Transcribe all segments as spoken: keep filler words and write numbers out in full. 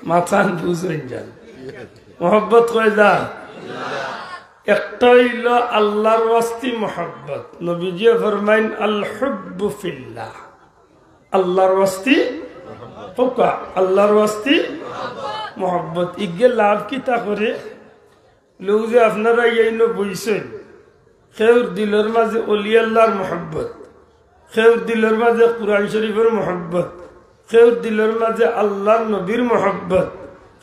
মাতখান বুঝইন যান। মহব্বত কয়টা? একটা অইলো আল্লাহর ওয়াস্তে মহব্বত। নবীজিয়ে ফরমাইন, "আল হুব্বু ফিল্লাহ।" আল্লাহর ওয়াস্তে, কউক্কা, আল্লাহর ওয়াস্তে মহব্বত। ইগে লাভ কিতা করে? লউ যে আপনারা এইন বইছইন, কেউর দিলর মাঝে অলি আল্লাহর মহব্বত, কেউর দিলর মাঝে কুরআন শরীফর মহব্বত, কেউর দিলর মাঝে আল্লাহর নবীর মহব্বত,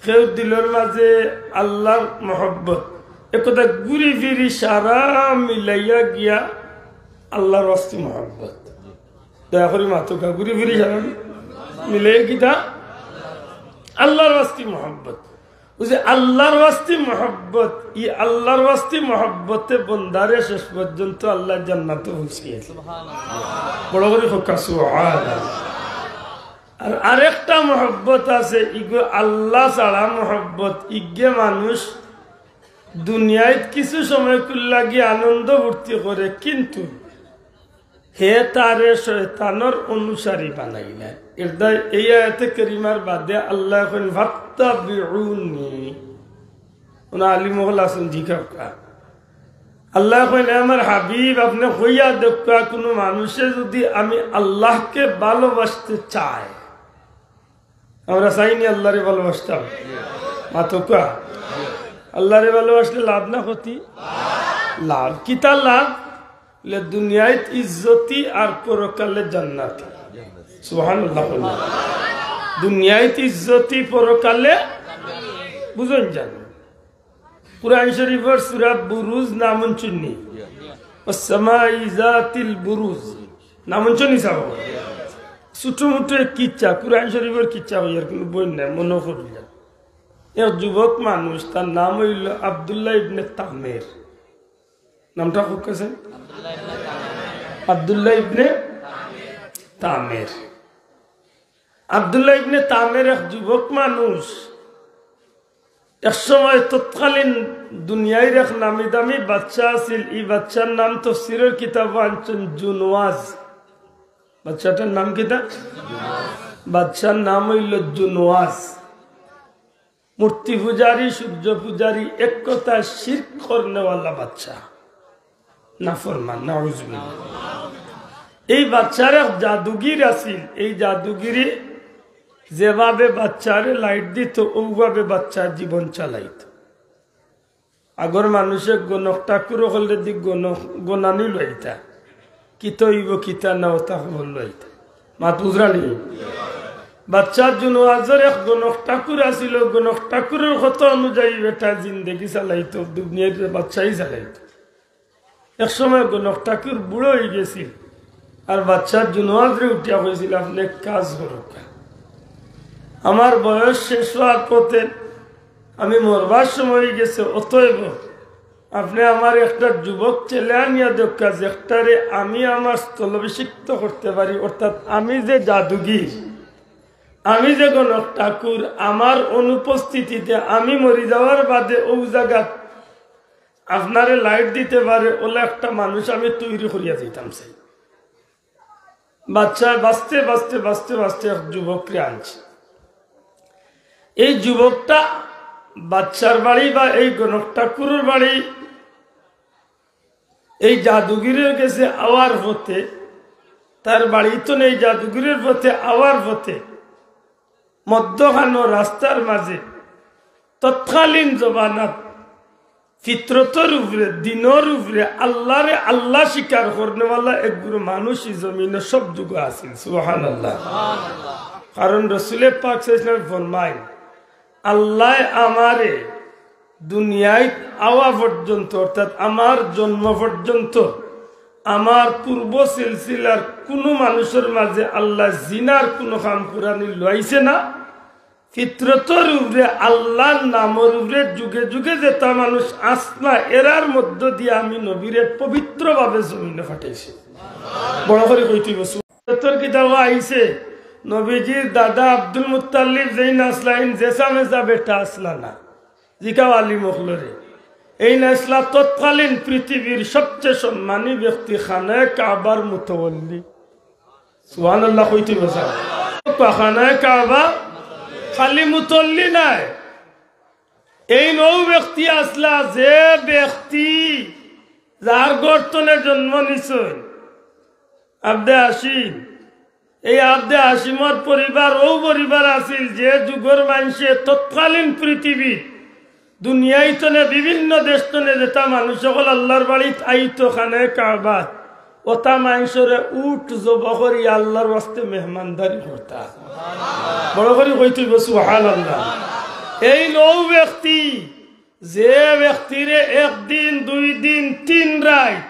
কেউর দিলর মাঝে আল্লাহর মহব্বত। এককথা ঘুরি ফিরি সারা মিলাইয়া গিয়া আল্লাহর ওয়াস্তে মহব্বত। দয়া করি মাতউক্কা, ঘুরি ফিরি সারা মিলাইয়া কিতা? আল্লাহর ওয়াস্তে মহব্বত। অউ যে আল্লাহর ওয়াস্তে মহব্বত, ই আল্লাহর ওয়াস্তে মহব্বতে বন্দারে শেষ পর্যন্ত আল্লাহ জান্নাতো পৌঁছাইয়া দেয়। বড় করি কউক্কা সুবহানাল্লাহ। আর আরেকটা মহব্বত আছে, ইগু আল্লাহ ছাড়া মহব্বত। ইগে মানুষ দুনিয়াত কিছু সময়কুর লাগি আনন্দ ফুর্তি করে, কিন্তু হে তারে শয়তানর অনুসারী বানাইলা। এরদায় এই আয়াতে কারিমার বাদে আল্লায় কইন, "ফাত্তাবিউনি।" অনো আলিম অকল আছইন, জিকাউক্কা। আল্লায় কইন, "এ আমার হাবিব, আপনে কইয়া দেউক্কা, কুনু মানুষে যুদি আমি আল্লাহকে ভালোবাসতে চায়, আমরা চাইনি আল্লাহরে ভালোবাসতাম?" মাতউক্কা। আল্লাহরে ভালোবাসলে লাভ না ক্ষতি? লাভ। কিতা লাভ? বলে দুনিয়াত ইজ্জতি আর পরকালে জান্নাতি। সুবহানাল্লাহ। দুনিয়াত ইজ্জতি, পরকালে বুঝইন যান। কুরআন শরীফর সূরা বুরুজ নাম হুনছইননি? ওয়াস সামাই যাতিল বুরুজ। নাম হুনছইননি সাব? ছোট মোটো এক কিচ্ছা, কুরআন শরীফর কিচ্ছা অইয়ার কুনু বই নাই, মনো করিয়া। এক যুবক মানুষ, তার নাম অইলো আব্দুল্লাহ ইবনে তামের। নামটা খুব কাছে? আব্দুল্লাহ ইবনে তামের। আব্দুল্লাহ ইবনে তামের এক যুবক মানুষ। এক সময় তৎকালীন দুনিয়ার এক নামি দামি বাদশা আছিল। ই বাদশার নাম তফসিরর কিতাবো আনছইন জুনওয়াজ। বাদশাটার নাম কিতা? বাদশার নাম অইলো জুনওয়াজ। মূর্তি পূজারী, সূর্য পূজারী, এক কথায় শিরক করনেওয়ালা বাদশা, নাফরমান, নাউজুবিল্লাহ। এই বাদশার এক জাদুগির আছিল, এই জাদুগিরে যেভাবে বাদশারে লাইট দিত, অউভাবে বাদশার জীবন চালাইত। আগর মানুষে গণক ঠাকুর অকলরেদি গণক, গণানি লইতা, কিতা অইবো কিতা না অতা খবর লইতা। মাত বুঝরানি? বাদশা জুনওয়াজর এক গণক ঠাকুর আছিল, গণক ঠাকুরর কথা অনুযায়ী বেটা জিন্দেগি চালাইতো, দুনিয়ার বাদশাই চালাইতো। এক সময় গণক ঠাকুর বুড়া অইগেছিল, আর বাদশা জুনওয়াজরে উঠিয়া কইছিল, "আপনে এক কাজ করউক্কা, আমার বয়স শেষ অওয়ার পথে, আমি মরবার সময় অইগেছে, অতএব আপনে আমারে একটা যুবক ছেলে আনিয়া দেউক্কা, যেটারে আমি আমার স্থলাভিষিক্ত করতে পারি, অর্থাৎ আমি যে জাদুগির, আমি যে গণক ঠাকুর, আমার অনুপস্থিতিতে আমি মরি যাওয়ার বাদে অউ জাগাত আপনারে লাইট দিতে পারে, অলা একটা মানুষ আমি তৈরি করিয়া যাইতাম চাই।" বাদশায় বাঁচতে, বাঁচতে, বাঁচতে, বাঁচতে এক যুবকরে আনছে। এই যুবকটা বাদশার বাড়ি বা এই গণক ঠাকুরর বাড়ি, এই জাদুগিরর গেছে আওয়ার পথে, তার বাড়ি তো নেই, জাদুগিরর পথে আওয়ার পথে মধ্যখানো রাস্তার মাঝে তৎকালীন জমানাত ফিতরতর উপরে, দিনর উপরে, আল্লাহরে আল্লাহ স্বীকার করনেওয়ালা একগুলো মানুষ ই জমিনো সব যুগো আছিল। সুবহানাল্লাহ। কারণ রসুলে পাক সাল্লাল্লাহু আলাইহি ওয়াসাল্লাম ফরমাইন, "আল্লায় আমারে দুনিয়াত আওয়া পর্যন্ত, অর্থাৎ আমার জন্ম পর্যন্ত, আমার পূর্ব সিলসিলার কুনু মানুষর মাঝে আল্লায় জিনার কুনু কাম কুরানি লইছে না।" ফিতরতর উপরে, আল্লাহর নামর উপরে যুগে যুগে যেতা মানুষ আছলা, এরার মধ্য দিয়া আমি নবীরে পবিত্রভাবে জমিনো পাঠাইছি। বড় করি কইতে অইবো। ফিতরতর কিতাবো আইছে, নবীজির দাদা আব্দুল মুত্তালিব যেইন আছলা, এইন জেছা মেছা বেটা আছলা না। জিকাও আলিম অকলরে। এইন আছলা তৎকালীন পৃথিবীর সবচেয়ে সম্মানী ব্যক্তি, খানায়ে কাবার মুতাওয়াল্লি। সুবহানাল্লাহ কইতে অইবো। খানায়ে কাবা খালি মুতল্লি নায়, এইন অউ ব্যক্তি আছলা, যে ব্যক্তি যার ঘর তনে জন্ম নিছইন আবদে হাশিম, এই আবদে হাশিমর পরিবার অউ পরিবার আছিল যে যুগর মানষে তৎকালীন পৃথিবীত দুনিয়াইত তনে বিভিন্ন দেশ তনে যেতা মানুষ অকল আল্লার বাড়িত আইতো খানায়ে কাবাত, অতা মানষরে উট জবো করি আল্লার ওয়াস্তে মেহমানদারি করতা। বড় করি কইতো অইবো সুবহানাল্লাহ। এইন অউ ব্যক্তি, যে ব্যক্তিরে একদিন, দুই দিন, তিন রাইত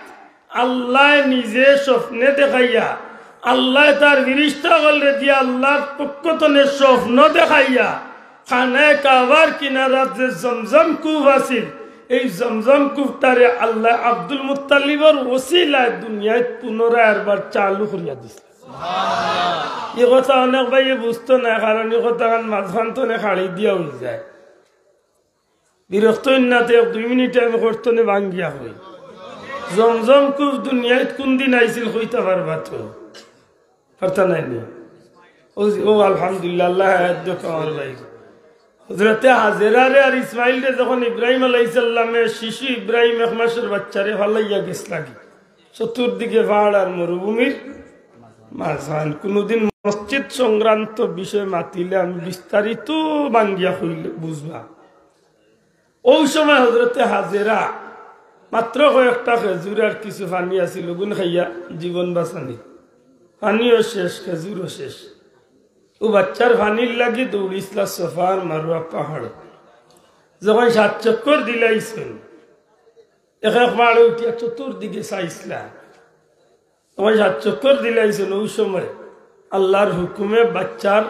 আল্লায় নিজে স্বপ্নে দেখাইয়া, আল্লায় তার ফিরিস্তা অকলরে দিয়া আল্লার পক্ষ তনে স্বপ্ন দেখাইয়া, খানায়ে কাবার কিনারাত যে জমজম কূপ আছিল, এই জমজম কূপটারে আল্লায় আব্দুল মুত্তালিবর ওসিলায় দুনিয়াত পুনরায় আরবার চালু করিয়া দিছলা। ই কথা অনেক ভাইয়ে বুঝতো নায়, কারণ ই কথাখান মাঝখান তনে খাড়ি দিয়া অইযায়। বিরক্ত অইন না তে, এক দুই মিনিট আমি করতো নে ভাঙ্গিয়া কই। জমজম কূপ দুনিয়াত কুনদিন আইছিল কইতা পারবা তো? পারতা নায় নি? অউ, অউ আলহামদুলিল্লাহ, আল্লায় হায়াত দেউক আমার ভাই। হজরতে হাজেরারে আর ইসমাইলরে যখন ইব্রাহিম আলাইহিস সালামে শিশু ইব্রাহিম এক মাসর বাইচ্চারে ফালাইয়া গেছলাগি, চতুর্দিকে পাহাড় আর মরুভূমির মাঝখান। কুনুদিন মসজিদ সংক্রান্ত বিষয় মাতিলে আমি বিস্তারিত ভাঙ্গিয়া কইলে বুঝবা। অউ সময় হজরতে হাজেরা মাত্র কয়েকটা খেজুর আর কিছু পানি আছিল, অগুন খাইয়া জীবন বাঁচানি। পানিও শেষ, খেজুরও শেষ। অউ বাইচ্চার পানির লাগি দৌড়িছলা সফা আর মারওয়া পাহাড়ো। যখন সাত চক্কর দিলাইছইন, এক এক পাহাড়ো উঠিয়া চতুর্দিকে চাইছলা। তখন সাত চক্কর দিলাইছইন, অউ সময় আল্লার হুকুমে বাইচ্চার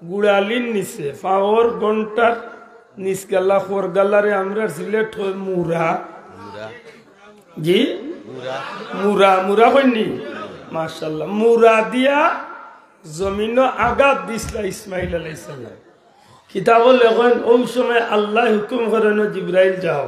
গুড়ালির নিচে, পাওর গন্টার নিচ গালা, খর গালারে আমরার সিলেট কয় মুরা। জি? মুরা, মুরা কইন নি? মাশাআল্লাহ। মুরা দিয়া জমিনো আঘাত দিছলা ইসমাইল আলাইহিস সালাম। কিতাবো লেখইন, অউ সময় আল্লায় হুকুম করইন, "জিব্রাইল যাও।"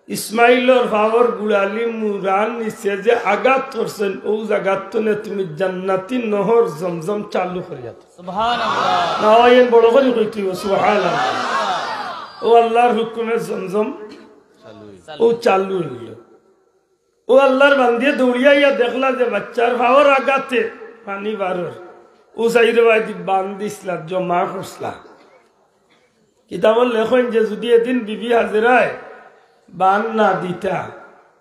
ইসমাইলর পাওর গুড়ালি মুরার নিচে যে আঘাত করছইন, অউ জাগাত তনে তুমি জান্নাতি নহর জমজম চালু করিয়া দেও। সুবহানাল্লাহ। না অয়, এইন বড় করি কইতো অইবো, সুবহানাল্লাহ। অউ আল্লার হুকুমে জমজম অউ চালু অইলো। অউ আল্লার বান্দিয়ে দৌড়িয়া আইয়া দেখলা যে বাইচ্চার পাওর আঘাতে পানি বারর। অউ চাইরোবায়দি বান দিছলা, জমা করছলা। কিতাবো লেখইন যে যুদি এদিন বিবি হাজেরায় বান না দিতা,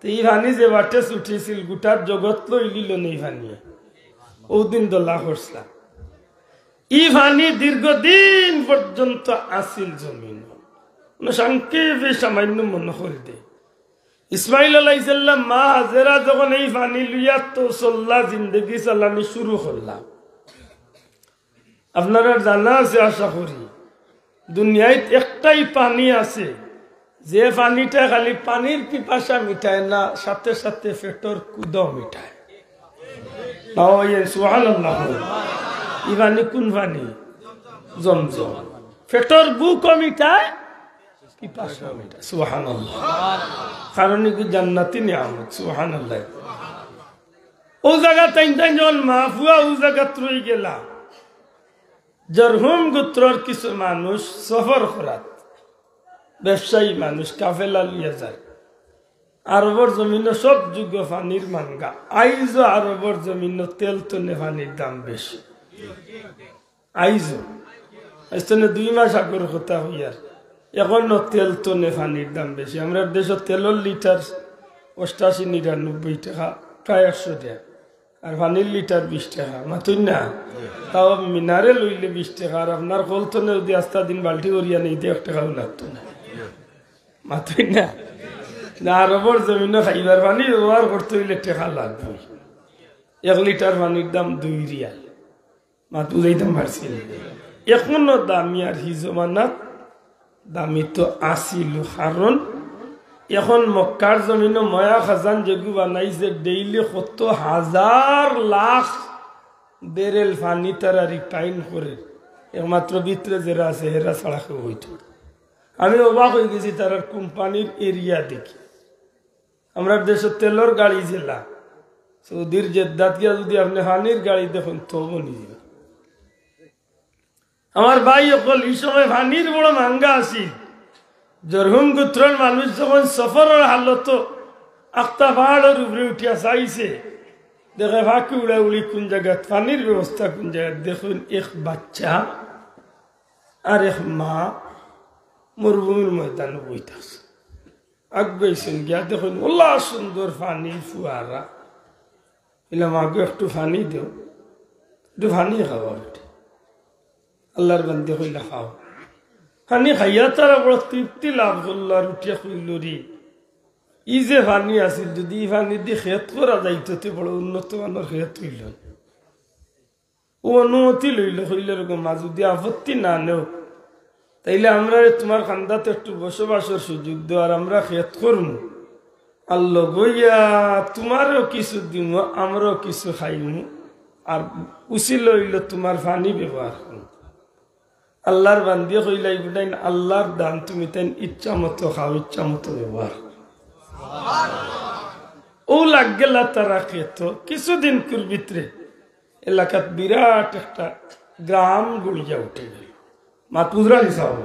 তে ই পানি যে বাটে ছুটিছিল, গুটা জগত লইলিলো নে ই পানিয়ে। অউদিন দলা করছলা। ই পানি দীর্ঘদিন পর্যন্ত আছিল জমিনো। মানে সংক্ষেপে সামান্য মনো করি দেই। ইসমাইল আলাইহিস সালাম মা হাজেরা যখন এই পানি লইয়া তো চললা, জিন্দেগি চালানি শুরু করলা। আপনারার জানা আছে আশা করি, দুনিয়াত একটাই পানি আছে, যে পানিটা খালি পানির পিপাসা মিটায় না, সাথে সাথে পেটর ক্ষুধাও মিটায়। না, ওই সুবহানাল্লাহ। ই পানি কোন পানি? জমজম। পেটর ভুকও মিটায়, পিপাসা মিটায়। সুবহানাল্লাহ। কারণ ইগু জান্নাতি নিয়ামত। সুবহানাল্লাহ। অউ জাগাত তাইন তাইন যখন মা ফুয়া অউ জাগাত রই গেলা, জরহুম গোত্রর কিছু মানুষ সফর করাত, ব্যবসায়ী মানুষ কাফেলা লইয়া যায়। আরবর জমিনো সব যুগো পানির মাঙ্গা, আইজও আরবর জমিনো তেল তনে পানির দাম বেশি। আইজও, আইজ তনে দুই মাস আগর কথা কইয়ার, অখনো তেল তনে পানির দাম বেশি। আমরার দেশো তেলর লিটার অষ্টাশি নিরানব্বই টেকা, প্রায় একশো টেকা। আর পানির লিটার বিশ টেকা, মাতইন না? তাও মিনারেল অইলে বিশ টেকা, আর আপনার কল তনে যুদি আস্তা দিন বালতি করিয়া নেইতে এক টেকাও লাগতো না, মাতইন না? না, আরবর জমিনো খাইবার পানি ব্যবহার করতে অইলে টেকা লাগবোই। এক লিটার পানির দাম দুই রিয়াল। মাত বুঝাইতাম পারছি নি? অখনো দামি আর হি জমানাত দামি তো আছিল, কারণ অখন মক্কার জমিনো ময়া খাজান যেগু বানাইছে, ডেইলি কত হাজার লাখ ব্যারেল পানি তারা রিফাইন করে, একমাত্র ভিতরে যেরা আছে হেরা ছাড়া কেউ অইতো না। আমি অবাক অইগেছি তারার কোম্পানির এরিয়া দেখি। আমরার দেশো তেলর গাড়ি যেলা, সৌদির জেদ্দাত গিয়া যুদি আপনে পানির গাড়ি দেখইন, তবও নিজে। আমার ভাই অকল, ই সময় পানির বড় মাঙ্গা আছিল। জরহুম গোত্রর মানুষ যখন সফরর হালতো আখতা পাহাড়র উপরে উঠিয়া চাইছে, দেখে পাখি উড়াউড়ি কুন জাগাত, পানির ব্যবস্থা কুন জাগাত। দেখইন এক বাচ্চা আর এক মা মরুভূমির ময়দানো বইতাছে। আগুয়াইছইন গিয়া দেখইন ওলা সুন্দর পানির ফুয়ারা। কইলা, "মাগো, একটু পানি দেও, একটু পানি খাওয়া বেটি।" আল্লার বান্দি কইলা, "খাও।" পানি খাইয়া তারা বড় তৃপ্তি লাভ করলা আর উঠিয়া কইলা, "রে, ই যে পানি আছিল, যুদি ই পানিদি খেত করা যাইতো, তে বড় উন্নত মানর খেত অইলো।" ও অনুমতি লইলো, কইলো, "রে গো মা, যুদি আপত্তি না নেও, তাইলে আমরারে তুমার কান্দাত একটু বসবাসর সুযোগ দেও, আর আমরা খেত করমু, আর লগইয়া তুমারেও কিছু দিমু, আমরাও কিছু খাইমু, আর উচিলা অইলো তুমার পানি ব্যবহার করমু।" আল্লার বান্দিয়ে কইলা, "ইবুটাইন আল্লার দান, তুমি তাইন ইচ্ছা মতো খাও, ইচ্ছা মতো ব্যবহার করো।" ও লাগ গেলা তারা খেতো। কিছুদিন কুর ভিতরে এলাকাত বিরাট একটা গ্রাম গড়িয়া উঠে গেল। মাত বুঝরা নি সাব?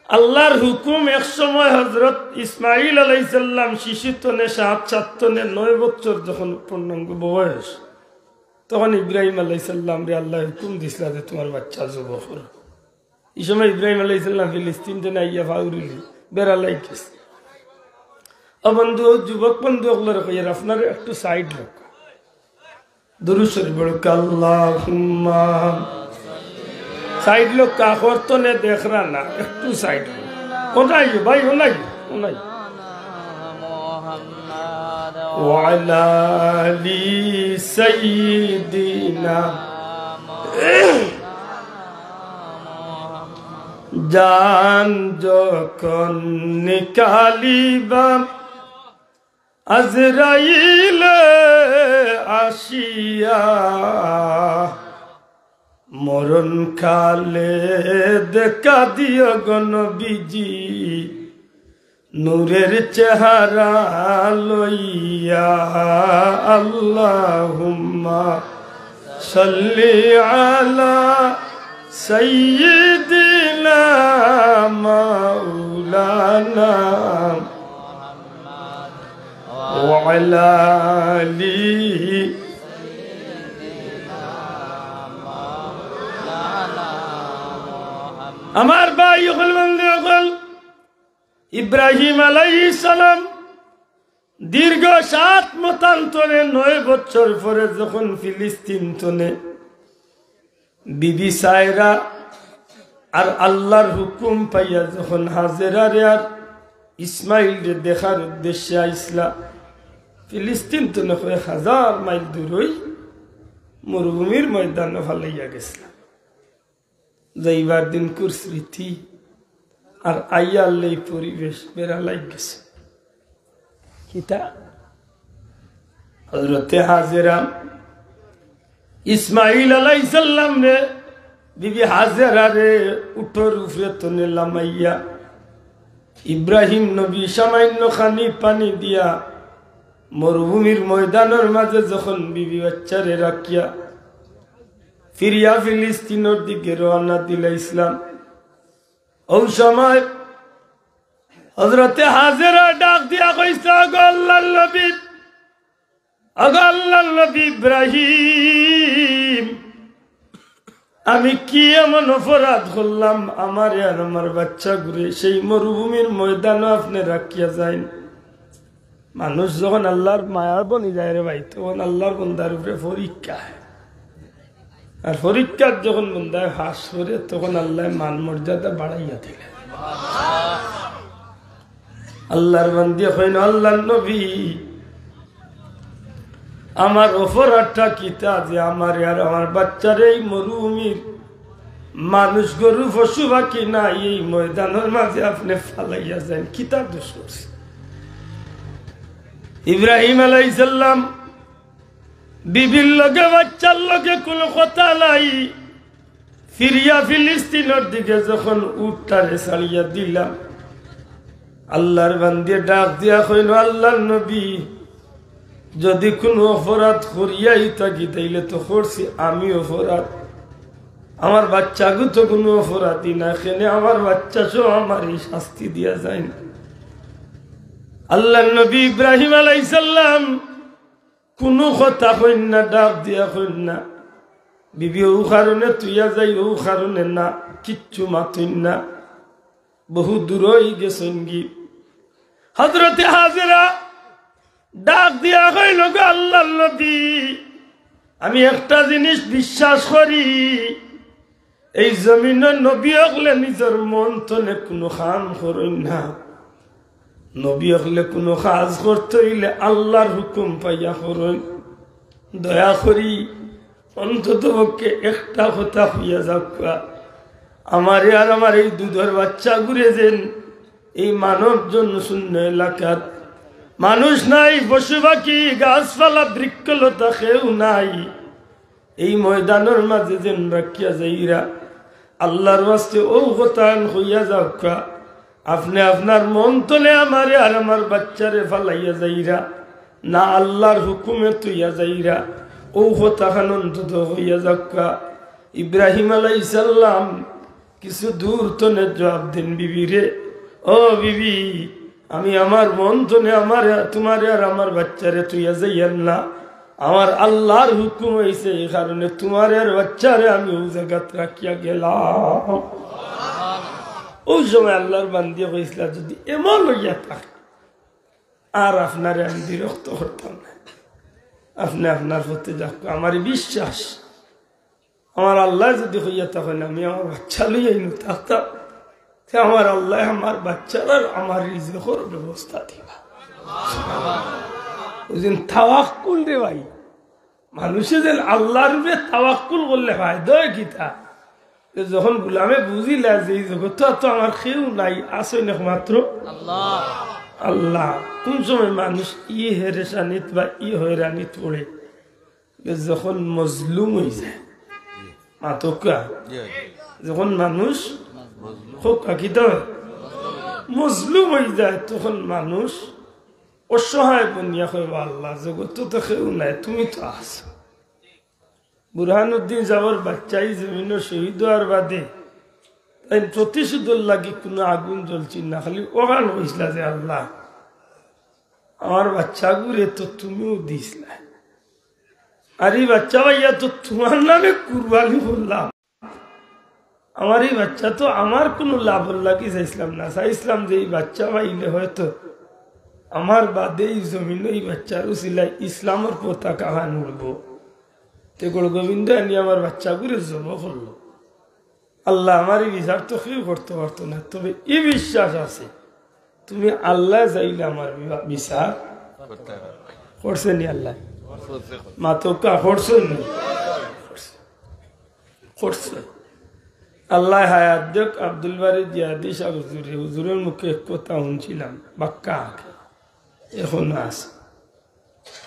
আল্লার হুকুম, এক সময় হযরত ইসমাইল আলাইহিস সালাম শিশু তনে, সাত, সাত তনে নয় বছর যখন পূর্ণাঙ্গ বয়স, তখন ইব্রাহিম আলাইহিস সালামরে আল্লায় হুকুম দিছলা যে, "তুমার বাচ্চা জবো করো।" ই সময় ইব্রাহিম আলাইহিস সালাম ফিলিস্তিন তনে আইয়া ফাউরিলি বেড়া লাইগেছে। ও বন্ধু, ও যুবক বন্ধু অকলরে কইয়ার, আপনারা একটু সাইড লউক্কা। দুরূদ শরীফ পড়উক্কা, আল্লাহুম্মা। সাইড লউক্কা, করতনে দেখরা না, একটু সাইড লউক্কা। ও নাই ভাই, ও নাই, ও নাই। ওয়ালা আলি সাইয়্যিদিনা। জান যখন নিকালিবা আজরাইলে আসিয়া, মরণ কালে দেখা দিও গো নবীজি, নূরের চেহারা লইয়া। আল্লাহুম্মা সাল্লি আলা সাইয়্যিদিনা মাওলানা ওয়া আলা আলি। আমার ভাই অকল, বন্ধু অকল, ইব্রাহিম আলাইহিস সালাম দীর্ঘ সাত মতান্তরে নয় বছর পরে যখন ফিলিস্তিন তনে বিবি সায়রা আর আল্লার হুকুম পাইয়া যখন হাজেরারে আর ইসমাইলরে দেখার উদ্দেশ্যে আইছলা, ফিলিস্তিন তনে কয়েক হাজার মাইল দূরই মরুভূমির ময়দানো ফালাইয়া গেছলা। যাইবার দিনকুর স্মৃতি আর আইয়ার লেই পরিবেশ বেড়া লাইগেছে। কিতা? হযরতে হাজেরা ইসমাইল আলাইহিস সালামরে, বিবি হাজেরারে উটর উপরে তনে লামাইয়া, ইব্রাহিম নবী সামান্য খানি পানি দিয়া মরুভূমির ময়দানর মাঝে যখন বিবি বাচ্চারে রাখিয়া ফিরিয়া ফিলিস্তিনর দিকে রওয়ানা দিলাইছলা, অউ সময় হযরতে হাজেরা ডাক দিয়া কইছে, "ওগো আল্লার নবী, ওগো আল্লার নবী ইব্রাহিম, আমি কি এমন অপরাধ করলাম, আমারে আর আমার বাচ্চাগুরে সেই মরুভূমির ময়দানো আপনে রাখিয়া যাইন?" মানুষ যখন আল্লার মায়ার বনি যায় রে ভাই, তখন আল্লার বন্দার উপরে পরীক্ষা অয়। আর পরীক্ষাত যখন বন্দায় পাশ করে, তখন আল্লায় মান মর্যাদা বাড়াইয়া দিলে। আল্লার বান্দি কইন, "আল্লার নবী, আমার অপরাধটা কিতা যে আমারে আর আমার বাচ্চারে এই মরুভূমির মানুষ, গরু, পশু পাখি নাই, এই ময়দানর মাঝে আপনে ফালাইয়া যাইন, কিতা দোষ করছি?" ইব্রাহিম আলাইহিস সালাম বিবির লগে বাচ্চার লগে কুনু কথা নাই। ফিরিয়া ফিলিস্তিনর দিকে যখন উটটারে ছাড়িয়া দিলা, আল্লার বান্দিয়ে ডাক দিয়া কইন, "আল্লার নবী, যদি কুনু অপরাধ করিয়াই থাকি, তাইলে তো করছি আমি অপরাধ। আমার বাচ্চাগু তো কুনু অপরাধী না, কেনে আমার বাচ্চা সহ আমারে শাস্তি দিয়া যাইন।" আল্লাহর নবী ইব্রাহিম আলাইহিস সালাম কুনু কথা কইন না, ডাক দিয়া কইন না, "বিবি, অউ কারণে থইয়া যাই, অউ কারণে না", কিচ্ছু মাতইন না। বহু দূরই গেছইন গি। হযরতে হাজেরা ডাক দিয়া কইল, "গো আল্লাহর নবী, আমি একটা জিনিস বিশ্বাস করি, এই জমিনো নবী অকলে নিজর মন থনে কুনু কাম করইন না। নবী অকলে কুনু কাজ করতে অইলে আল্লাহর হুকুম পাইয়া করইন। দয়া করি অন্তত পক্ষে একটা কথা কইয়া যাউক্কা, আমারে আর আমার এই দুধর বাচ্চাগুরে যেন এই মানব জনশূন্য এলাকাত মানুষ নাই, পশু পাখি, গাছপালা, বৃক্ষলতা কেউ নাই, এই ময়দানর মাঝে যেন রাখিয়া যাইরা, আল্লাহর ওয়াস্তে অউ কথাখান কইয়া যাউক্কা, আপনে আপনার মন থনে আমারে আর আমার বাচ্চারে ফালাইয়া যাইরা না, আল্লাহর হুকুমে থইয়া যাইরা, অউ কথাখান অন্তত কইয়া যাউক্কা।" ইব্রাহিম আলাইহিস সালাম কিছু দূর থনে জবাব দেন, "বিবি রে, ও বিবি, আমি আমার মন থনে আমারে, তুমারে আর আমার বাচ্চারে থইয়া যাইয়ার না। আমার আল্লাহর হুকুম অইছে, এই কারণে তুমারে আর বাচ্চারে আমি অউ জাগাত রাখিয়া গেলাম।" অউ সময় আল্লাহর বান্দিয়ে কইছলা, "যুদি এমন অইয়া থাকে, আর আপনারে আমি বিরক্ত করতাম না, আপনে আপনার পথে যাউক্কা, আমারে বিশ্বাস।" আমার আল্লায় যুদি কইয়া থাকইন, আমি আমার বাচ্চা লইয়া ইনো থাকতাম, তে আমার আল্লায় আমার বাচ্চার আর আমার রিজিকর ব্যবস্থা দিবা। অউ যেন তাওয়াক্কুল রে ভাই, মানুষে যেন আল্লাহর উপরে তাওয়াক্কুল করলে ফায়দা অয় কিতা? তে যখন গুলামে বুঝিলা যে এই জগতো আর তো আমার কেউ নাই, আছইন একমাত্র আল্লাহ। আল্লাহ, কুন সময় মানুষ ই হেরেশানিত বা ই হয়রানিত পড়ে, যখন মজলুম অইযায়, মাতউক্কা, যখন মানুষ, কউক্কা কিতা অয়? মজলুম অইযায়, তখন মানুষ অসহায় বনিয়া কয়, "আল্লাহ, জগতো তো কেউ নাই, তুমি তো আছো।" বুরহানুদ্দিন সাবর বাচ্চা ই জমিনো শহীদ অওয়ার বাদে তাইন প্রতিশোধর লাগি কুনু আগুন জ্বলছিল না, খালি অখান কইছলা যে, "আল্লাহ, আমার বাচ্চাগুরে তো তুমিউ দিছলায়, আর ই বাচ্চা পাইয়া তো তুমার নামে কুরবানি করলাম। আমার ই বাচ্চা তো আমার কুনু লাভর লাগি চাইছলাম না, চাইছলাম যে ই বাচ্চা পাইলে হয়তো আমার বাদে ই জমিনো ই বাচ্চার উছিলায় ইসলামর পতাকাখান উড়বো। তে গৌরগোবিন্দ আনি আমার বাচ্চাগুরে জবো করলো। আল্লাহ, আমার ই বিচার তো কেউ করতে পারতো না, তবে ই বিশ্বাস আছে, তুমি আল্লায় চাইলে আমার বি-, বিচার করছইন নি আল্লায়?" মাতউক্কা, করছইন নি? করছইন। আল্লায় হায়াত দেউক, আব্দুল বারী জিহাদী সাব হুজুরে, হুজুরর মুখে এক কথা হুনছিলাম, বাক্কা আগে, এখনো আছে।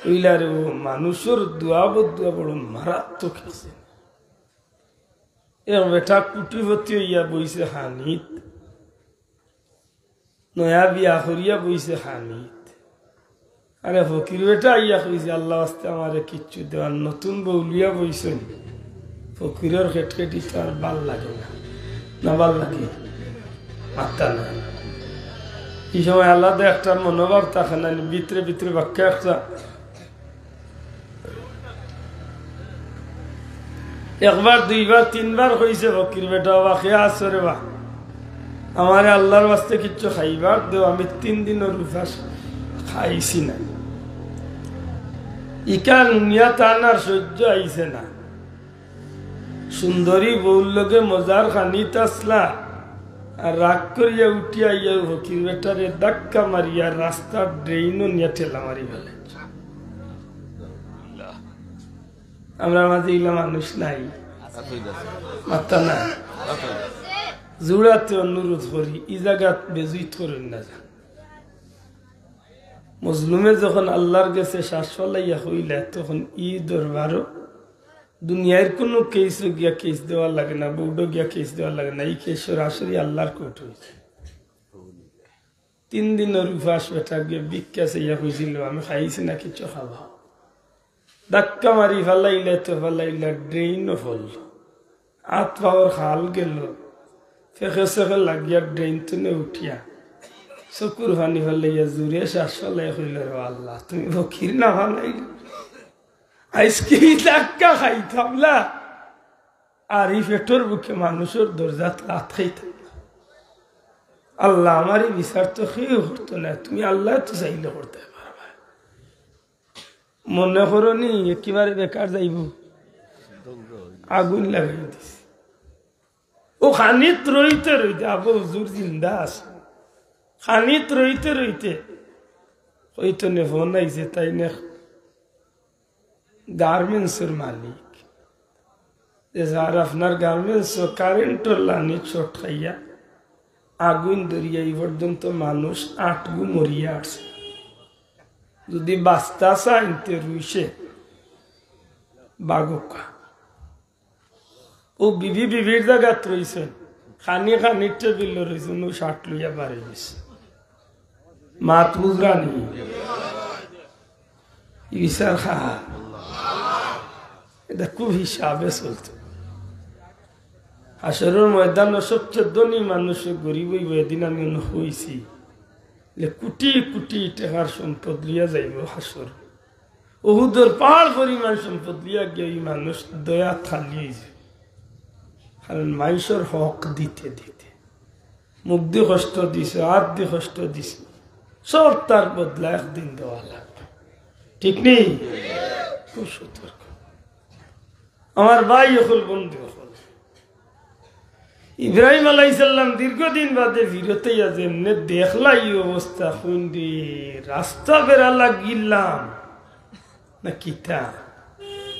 অইলা রে, অউ মানুষর দোয়া বদদোয়া বড় মারাত্মক আছে। এক বেটা কুটিপতি অইয়া বইছে খানিত, নয়া বিয়া করিয়া বইছে খানিত। আরে ফকির বেটা আইয়া কইছে, "আল্লাহ ওয়াস্তে আমারে কিচ্ছু দেওয়ার।" নতুন বউ লইয়া বইছইন, ফকিরর খেটখেটি তো আর ভালা লাগে না, না ভালা লাগে? মাত্তা নাই। ই সময় আলাদা একটা মনোভাব থাকে না, ভিতরে ভিতরে বাক্কা একটা একবার, দুইবার, তিনবার কইছে ফকির বেটা, "বাবা, কে আছো রে বা? আমারে আল্লাহর ওয়াস্তে কিচ্ছু খাইবার দেও, আমি তিন দিনর উপাস খাইছি না।" ইখান হুনিয়া তান আর সহ্য আইছে না। সুন্দরী বউর লগে মজার খানিত আছলা, আর রাগ করিয়া উঠিয়া আইয়া ফকির বেটারে ধাক্কা মারিয়া রাস্তার ড্রেইনো নিয়া ঠেলা মারি ফালাইছে। আমরার মাঝে ইলা মানুষ নাই? মাত্তা না। জুড়াতে অনুরোধ করি, ই জাগাত বেইজ্জত করইন না যান। মজলুমে যখন আল্লাহর গেছে শ্বাস ফালাইয়া কইলা, তখন ই দরবারো দুনিয়ার কুনু কেসো গিয়া কেস দেওয়া লাগে না, বোর্ডো গিয়া কেস দেওয়া লাগে না, ই কেস সরাসরি আল্লাহর কোর্ট অইছে। তিন দিনর উপাস বেটা গিয়া ভিক্ষা চাইয়া কইছিল, "আমি খাইছি না, কিচ্ছু খাওয়াও।" ধাক্কা মারি ফালাইলা তো ফালাইলা, ড্রেইনো পড়লো। আত পাওর খাল গেল, ফেকে সেকে লাগিয়া ড্রেন তনে উঠিয়া চকুর পানি ফালাইয়া জুরে শ্বাস ফালাই কইল, "রে আল্লাহ, তুমি ফকির না বানাইলে, আইজকে ই ধাক্কা খাইতাম না, আর ই পেটর ভুকে মানুষর দরজাত লাত খাইতাম না। আল্লাহ, আমার ই বিচার তো কেউ করতো না, তুমি আল্লায় তো চাইলে করতায় পারবায়।" মনে করো নি একেবারে বেকার যাইবো? আগুন লাগাই দিছে। ও খানিত রইতে রইতে, আবু হুজুর জিন্দা আছে, খানিত রইতে রইতে কইতো নে ফোন আইছে, তাইন এক গার্মেন্টসর মালিক, যে যার আপনার গার্মেন্টসো কারেন্টর লাইনে শর্ট খাইয়া আগুন ধরিয়া ই পর্যন্ত মানুষ আটগু মরিয়া আছে। যদি বাঁচতা চাইন তে রইছে বাগুকা। ও বিবি বিবির জাগাত রইছে, খানি খানি টেবিল রইছে, ও শার্ট লইয়া বাড়ি গেছে। মাত বুঝরা নি? ই বিচার খা। এটা খুব হিসাবে চলতো। হাশরর ময়দানো সবচেয়ে ধনী মানুষ গরিব অইবো, এদিন আমি অনো কইছি, যে কোটি কোটি টেকার সম্পদ লইয়া যাইবো হাশর। উহুদর পাহাড় পরিমাণ সম্পদ লইয়া গিয়া ই মানুষ দয়াত খালি অইছে। কারণ মাইনষর হক দিতে দিতে মুখ দি কষ্ট দিছে, আত দি কষ্ট দিছে, সব তার বদলা একদিন দেওয়া লাগবো। ঠিক নি? খুব সতর্ক। আমার ভাই অকল, বন্ধু অকল, ইব্রাহিম আলাইহিস সালাম দীর্ঘদিন বাদে ফিরত আইয়া যেমনে দেখলা ই অবস্থা, কইন রে, রাস্তা বেড়া লাগিলাম না কিতা?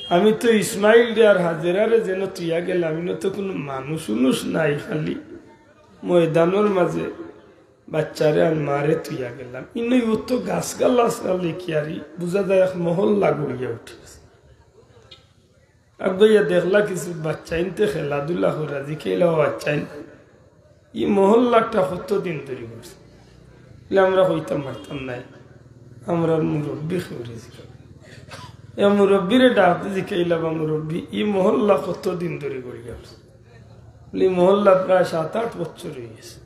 আমি তো ইসমাইলরে আর হাজেরারে যেন থইয়া গেলাম, ইনো তো কুনু মানুষ উনুষ নাই, খালি ময়দানর মাঝে বাচ্চারে আর মারে থইয়া গেলাম। ইনো অত গাছগালা আছে, লেখিয়ারি বুঝা যায় এক মহল্লা গড়িয়া উঠি আছে। আগুয়াইয়া দেখলা কিছু বাচ্চাইন্তে খেলাধুলা করা, জিকাইলা, "ও বাচ্চাইন, ই মহল্লাটা কতদিন ধরি গড়ছে?" বলে, "আমরা কইতাম পারতাম নায়, আমরার মুরব্বি কেউরে জিকাও।" এ মুরব্বিরে ডাক দি জিকাইলা, "বা মুরব্বি, ই মহল্লা কতদিন ধরি গড়িয়া উঠছে?" বলে, "ই মহল্লা প্রায় সাত আট বছর অইগেছে।"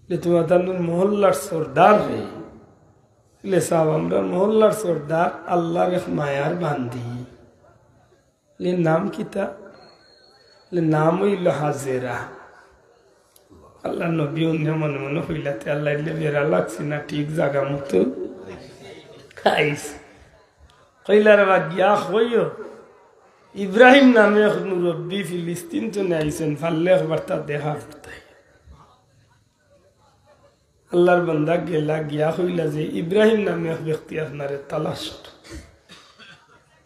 বলে, "তুমরা তান মহল্লার সর্দার রে?" বলে, "সাব, আমরার মহল্লার সর্দার আল্লার এক মায়ার বান্দি।" বলে, "নাম কিতা?" বলে, "নাম অইলো হাজেরা।" আল্লার নবী হুনিয়া মনে মনে কইলা, "তে আল্লার ইলে বেড়া লাগছে না, ঠিক জাগা মতো আইছে।" কইলা, "রে বা, গিয়া কইও, ইব্রাহিম নামে এক মুরব্বি ফিলিস্তিন তনে আইছইন, পারলে একবার তার দেখা করতায়।" আল্লার বান্দা গেলা, গিয়া কইলা যে, "ইব্রাহিম নামে এক ব্যক্তি আপনারে তালাশ করে।"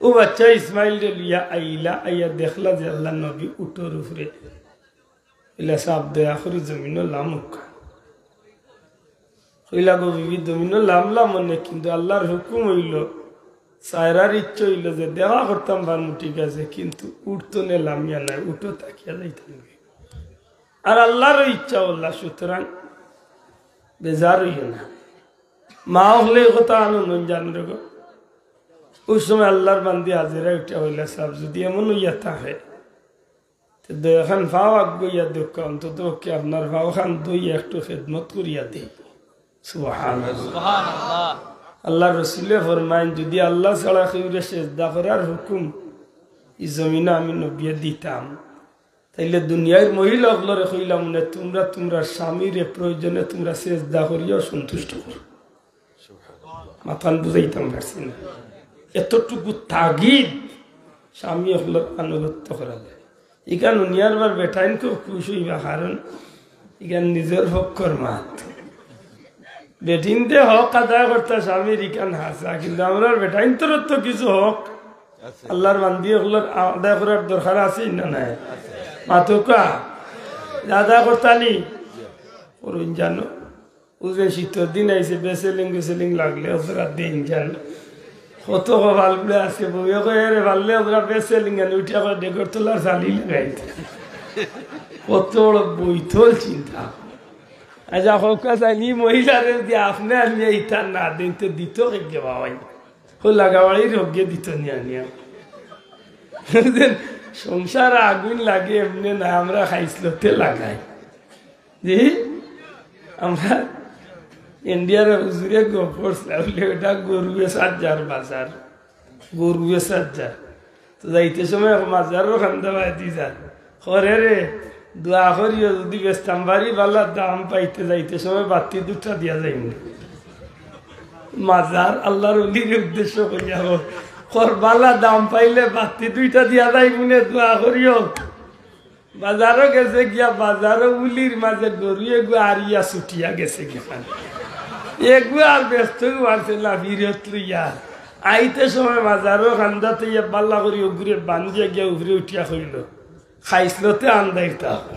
ও বাচ্চা ইসমাইলরে লইয়া আইলা, আইয়া দেখলা যে আল্লার নবী উটর উপরে। ইলা, "সাব, দয়া করি জমিনো লামউক্কা।" কইলা, "গো বিবি, জমিনো লামলাম অনে, কিন্তু আল্লার হুকুম অইলো, চাইরার ইচ্ছা অইলো যে দেখা করতাম পারমু, ঠিক আছে, কিন্তু উট তনে লামিয়া নায়, উটো থাকিয়া যাইতাম।" আর আল্লারও ইচ্ছা অইলা, সুতরাং বেজার অইও না। মা অকলে ই কথা আনো নন জানরে গো। ওই সময় আল্লার বান্দি হাজেরা উঠিয়া কইলা, "সাব, যদি এমন অইয়া থাকে, তে দয়া খান পাও আগুয়াইয়া দেউক্কা, অন্তত পক্ষে আপনার পাও খান ধইয়া একটু খেদমত করিয়া দেই।" সুবহানাল্লাহ। সুবহানাল্লাহ। আল্লার রসুলে ফরমাইন, যদি আল্লা ছাড়া কেউরে সেজদা করার হুকুম ই জমিনো আমি নবিয়ে দিতাম, তাইলে দুনিয়ার মহিলা অকলরে কইলাম অনে, তুমরা তুমরার স্বামীরে প্রয়োজনে তুমরা সেজদা করিয়া সন্তুষ্ট করো। মাতখান বুঝাইতাম পারছি না, এতটুকু তাগিদ স্বামী অকলর আনুগত্য করা যায়। ইখান হুনিয়ার বার বেটাইন খুব খুশ অইবা, কারণ ইখান নিজর পক্ষর মাত। বেটিন্তে হক আদায় করতা স্বামীর, ইখান হাছা, কিন্তু আমরার বেটাইন্তরও তো কিছু হক আল্লার বান্দি অকলর আদায় করার দরকার আছে না নাই? মাতউক্কা, আদায় করতা নি? করইন জানো। ও যে শীতর দিন আইছে, বেসেলিং গেসেলিং লাগলে ওরা দিন যান। কত কপাল পুড়ে আজকে বউয়ে কয়, "এরে পারলে ওরা বেসেলিং আনি উঠিয়া করে ডেকর তলার চালি লাগাইতে।" কত বড় বৈতল চিন্তা। আচ্ছা, কউক্কা চাইনি মহিলারে যদি আপনে আনিয়া ইতা না দেইন, তে দিত কেগে বাবাই? ও লাগাবাড়ির হগে দিত নি আনিয়া। বুঝলেন? সংসার আগুন লাগে এমনে না, আমরা খাইছলতে লাগাই। জি, আমরা ইন্ডিয়ার হুজুরে গপ করছিলা, বলে, "ওটা গরু বেচার যার বাজার, গরু বেচার যার।" তো যাইতে সময় এক মাজারর কান্দাবায়দি যার, "ওরে রে, দোয়া করিও, যদি বেচতাম পারি, বালা দাম পাইতে, যাইতে সময় বাতি দুটা দিয়া যাইমু।" মাজার আল্লাহর ওলির উদ্দেশ্য করিয়া কর, "বালা দাম পাইলে বাতি দুইটা দিয়া যাইমুনে, দোয়া করিও।" বাজারো গেছে গিয়া, বাজারো উলির মাঝে গরু এগু আরিয়া ছুটিয়া গেছে গিয়া। এগু আর বেচতেউ পারছে না, ফিরত লইয়া। আইতে সময় বাজারো কান্দাত ইয়া বালা করি ওগুরে বান্ধিয়া গিয়া উপরে উঠিয়া কইল, "খাইছলতে আন্দাইর থাকো,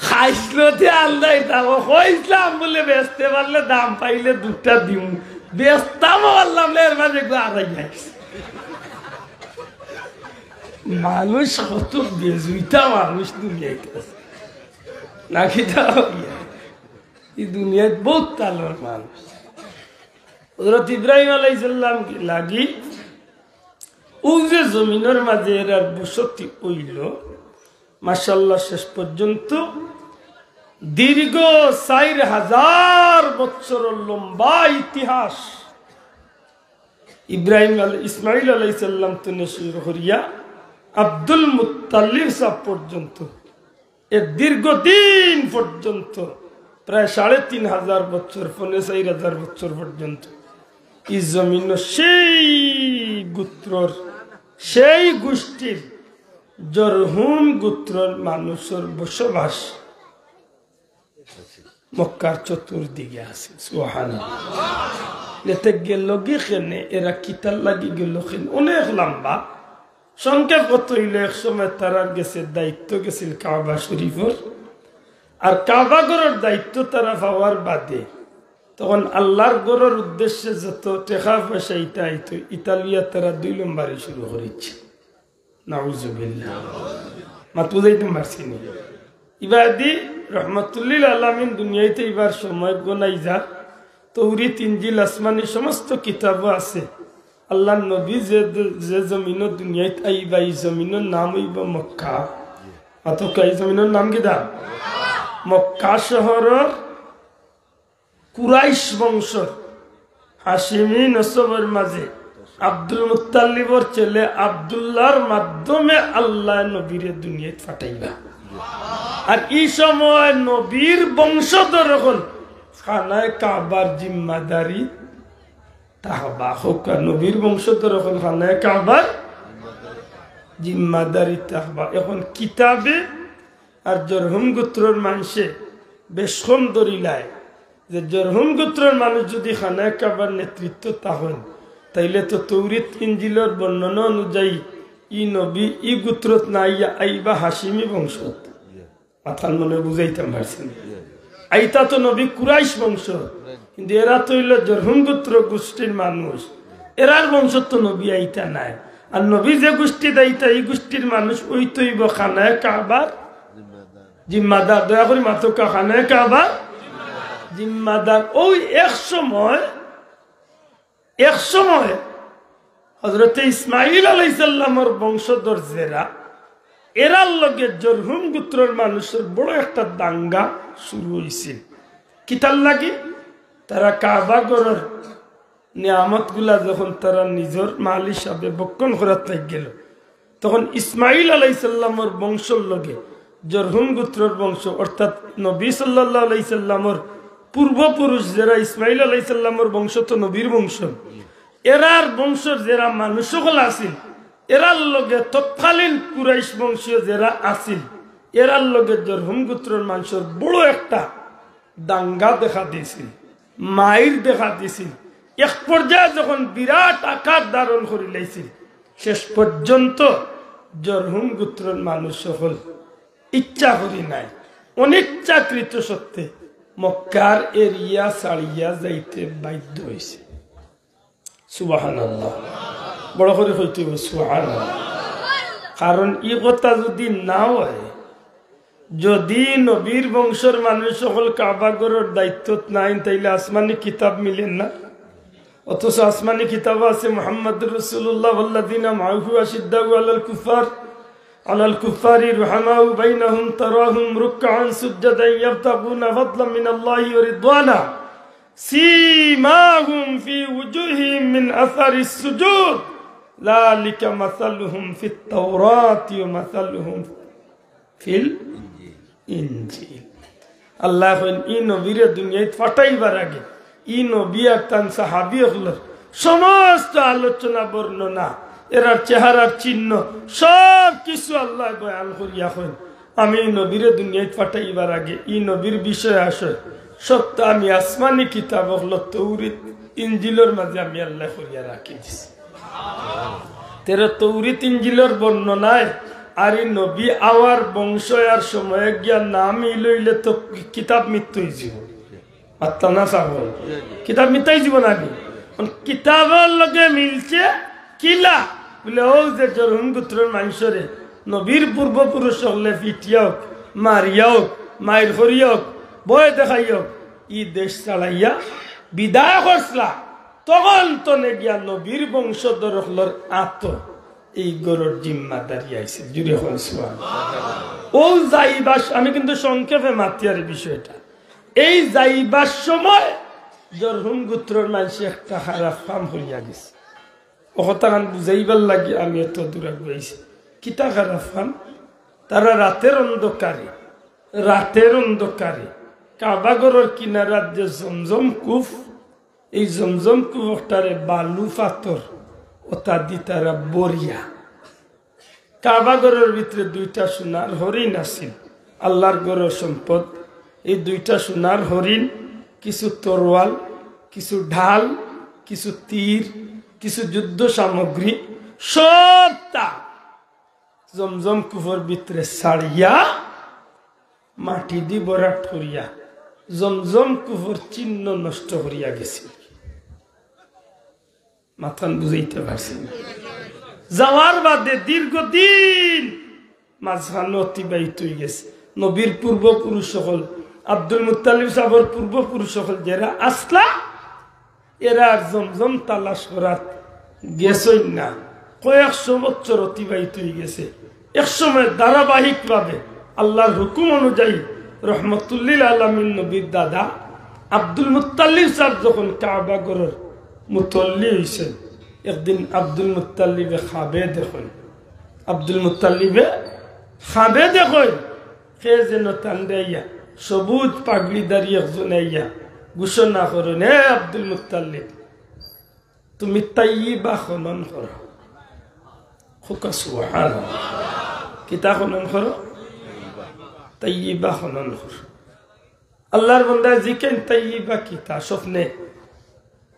খাইছলতে আন্দাইর থাকো, কইছলাম বলে বেচতে পারলে দাম পাইলে দুটা দিমু, বেচতামও পারলাম না, এর মাঝে এগু আরাই আইছে।" মানুষ কত বেজুইতা মানুষ দুনিয়াত আছে। নাকি তা? এই দুনিয়াত বহুত তালর মানুষ। হযরত ইব্রাহিম আলাইহিস সালাম লাগি ও যে জমিনর মাঝে এরার বসতি অইল, মাশাআল্লাহ, শেষ পর্যন্ত দীর্ঘ চার হাজার বছরর লম্বা ইতিহাস। ইব্রাহিম আল-, ইসমাইল আলাইহিস সালাম তনে শুরু করিয়া আব্দুল মুত্তালিব সাহেব পর্যন্ত, এর দীর্ঘদিন পর্যন্ত, প্রায় সাড়ে তিন হাজার বছর, পৌনে চার হাজার বছর পর্যন্ত এই জমিন সেই গোত্রর, সেই গোষ্ঠীর জরহুম গোত্রর মানুষর বসবাস মক্কার চতুর্দিকে আছে। সুবহানাল্লাহ। এতে গেল কি কেনে, এরা কিতার লাগি গেল কেনে, অনেক লম্বা। সংক্ষেপ কথা অইল, এক সময় তারার গেছে দায়িত্ব গেছিল কাবা শরীফর, আর কাবা ঘরর দায়িত্ব তারা পাওয়ার বাদে তখন আল্লাহর ঘরর উদ্দেশ্যে যত টেকা পয়সা ইতা আইতো, ইতা লইয়া তারা দুই নম্বরি শুরু করেছে। নাউজুবিল্লাহ। মাত বুঝাইতাম পারছি নি? ইবাদি রহমাতুল্লিল আলামিন দুনিয়াইতে ইবার সময় গনাই যার, তৌরিত, ইঞ্জিল, আসমানি সমস্ত কিতাবও আছে। আল্লাহর নবী যে, যে জমিনও দুনিয়াইত আইবা, এই জমিনর নাম অইব মক্কা। অথবা এই জমিনর নাম কিতা? মক্কা শহরর কুরাইশ বংশর হাশিমি নসবর মাঝে আব্দুল মুত্তালিবর ছেলে আব্দুল্লাহর মাধ্যমে আল্লাহ নবীরে দুনিয়াত পাঠাইবা। আর এই সময় নবীর বংশধর অকল খানায় কাবার জিম্মাদারি থাকবা। হক্কা নবীর বংশধর অকল খানায় কাবার জিম্মাদারি থাকবা। এখন কিতাবে আর জরহুম গোত্রর মানষে বেশ কম ধরিলায় যে জরহুম গোত্রর মানুষ যদি খানায় কাবার নেতৃত্ব থাকইন, তাইলে তো তৌরিত ইঞ্জিলর বর্ণনা অনুযায়ী ই নবী ই গোত্রত না আইয়া আইবা হাশিমি বংশত। মাত খান মনে বুঝাইতাম পারছি না। আইতা তো নবী কুরাইশ বংশ, কিন্তু এরা তো অইল জরহুম গোত্র গোষ্ঠীর মানুষ, এরার বংশত তো নবী আইতা নায়। আর নবী যে গোষ্ঠীত আইতা, ই গোষ্ঠীর মানুষ অইতো অইব খানায় কাবার জিম্মাদার। দয়া করি মাতউক্কা, খানায় কাবার জিম্মাদার। ওই এক সময়, এক সময় হযরতে ইসমাইল আলাইহিস সালামর বংশধর যেরা, এরার লগে জরহুম গোত্রর মানুষর বড় একটা দাঙ্গা শুরু অইছিল। কিতার লাগি? তারা কাবা ঘরর নিয়ামতগুলা যখন তারা নিজর মাল হিসাবে ভক্ষণ করাত লাগি গেল, তখন ইসমাইল আলাইহিস সালামর বংশর লগে জরহুম গোত্রর বংশ, অর্থাৎ নবী সাল্লাল্লাহু আলাইহিস সালামর পূর্বপুরুষ যেরা ইসমাইল আলাইহিস সালামর বংশ, তো নবীর বংশ, এরার বংশর যেরা মানুষ অকল আছিল, এরার লগে তৎকালীন কুরাইশ বংশীয় যেরা আছিল, এরার লগে জরহুম গোত্রর মানষর বড় একটা দাঙ্গা দেখা দিছিল, মাইর দেখা দিছিল। এক পর্যায়ে যখন বিরাট আকার ধারণ করিলাইছিল, শেষ পর্যন্ত জরহুম গোত্রর মানুষ অকল ইচ্ছা করি নায়, অনিচ্ছাকৃত সত্ত্বে মক্কার এরিয়া ছাড়িয়া যাইতে বাধ্য অইছে। সুবহানাল্লাহ। বড় করি কইতে অইবো, সুবহানাল্লাহ। কারণ ই কথা যুদি না অয়, যুদি নবীর বংশর মানুষ অকল কাবা ঘরর দায়িত্বত নাইন, তাইলে আসমানি কিতাব মিলের না। অথচ আসমানি কিতাব আছে, "মুহাম্মাদুর রাসূলুল্লাহ ওয়াল্লাযীনা মাআহু আশিদ্দাউ আলাল কুফফার, আলাল কুফফারি রুহামাউ বাইনাহুম, তারাহুম রুক্কাআন সুজ্জাদান ইয়াবতাগুনা ফাদলাম মিনাল্লাহি ওয়া রিদওয়ানা, সীমাহুম ফি উজুহিহিম মিন আসারিস সুজুদ, যালিকা মাসালুহুম ফিত তাওরাতি ওয়া মাসালুহুম ফিল ইনজিল।" আল্লায় কইন, ই নবীরে দুনিয়াত পাঠাইবার আগে ই নবী আর তান সাহাবী অকলর সমস্ত আলোচনা বর্ণনা, এরার চেহারার চিহ্ন, সব কিছু আল্লায় বয়ান করিয়া কইন, আমি ই নবীরে দুনিয়াত পাঠাইবার আগে ই নবীর বিষয় আশয় সবতা আমি আসমানি কিতাব অকল তৌরিত ইনজিলর মাঝে আমি আল্লায় করিয়া রাখি দিছি। তেরো তৌরিত ইনজিলর বর্ণনায় আর ই নবী আওয়ার বংশ আর সময়ে গিয়া নাম ই লইলে তো কিতাব মিথ্যা অইযিবো। মাততা না চাবো? কিতাব মিথ্যা অইযিবো না নি? অখন কিতাবর লগে মিলছে কিলা? বুলে, অউ যে জরহুম গুত্রর মানষরে নবীর পূর্বপুরুষ অকলে পিটিয়া অউক, মারিয়া অউক, মাইর করিয়া অউক, ভয় দেখাইয়া অউক, ই দেশ ছাড়াইয়া বিদায় করছলা, তখন তনে গিয়া নবীর বংশধর অকলর আতো ই ঘরর জিম্মাদারি আইছে। জুরে কইন সুবহানাল্লাহ। অউ যাইবার স-, আমি কিন্তু সংক্ষেপে মাতিয়ার বিষয়টা। এই যাইবার সময় জরহুম গুত্রর মানষে একটা খারাপ কাম করিয়া গেছে। অউ কথাখান বুঝাইবার লাগি আমি অত দূর আগুয়াইছি। কিতা খারাপ কাম? তারা রাতের অন্ধকারে, রাতের অন্ধকারে কাবা ঘরর কিনারাত যে জমজম কূপ, এই জমজম কূপটারে বালু পাথর অতাদি তারা ভরিয়া, কাবা ঘরর ভিতরে দুইটা সোনার হরিণ আছিল, আল্লার ঘরর সম্পদ। এই দুইটা সোনার হরিণ, কিছু তরোয়াল, কিছু ঢাল, কিছু তীর, কিছু যুদ্ধ সামগ্রী, সবতা জমজম কূপর ভিতরে ছাড়িয়া মাটিদি ভরাট করিয়া জমজম কূপর চিহ্ন নষ্ট করিয়া গেছিল। মাতখান বুঝাইতে পারছি না? যাওয়ার বাদে দীর্ঘদিন মাঝখানো অতিবাহিত অইগেছে। নবীর পূর্বপুরুষ অকল, আব্দুল মুত্তালিব সাবর পূর্বপুরুষ অকল যেরা আছলা, এরা আর জমজম তালাশ করাত গেছইন না। কয়েকশো বছর অতিবাহিত অইগেছে। এক সময় ধারাবাহিকভাবে আল্লার হুকুম অনুযায়ী রহমতুল্লিল আলামিন নবীর দাদা আব্দুল মুত্তালিব সাব যখন কাবা ঘরর মুতল্লি অইছইন, একদিন আব্দুল মুত্তালিবে খাবে দেখইন, আব্দুল মুত্তালিবে খাবে দেখইন, কে যেন তানরে আইয়া, সবুজ পাগড়িধারী একজন আইয়া ঘোষণা করইন, "হে আব্দুল মুত্তালিব, তুমি তাইয়িবা খনন করো।" কউক্কা সুবহানাল্লাহ। কিতা খনন করো? তাইয়িবা খনন করো। আল্লার বন্দায় জিকাইন, "তাইয়িবা কিতা?" স্বপ্নে।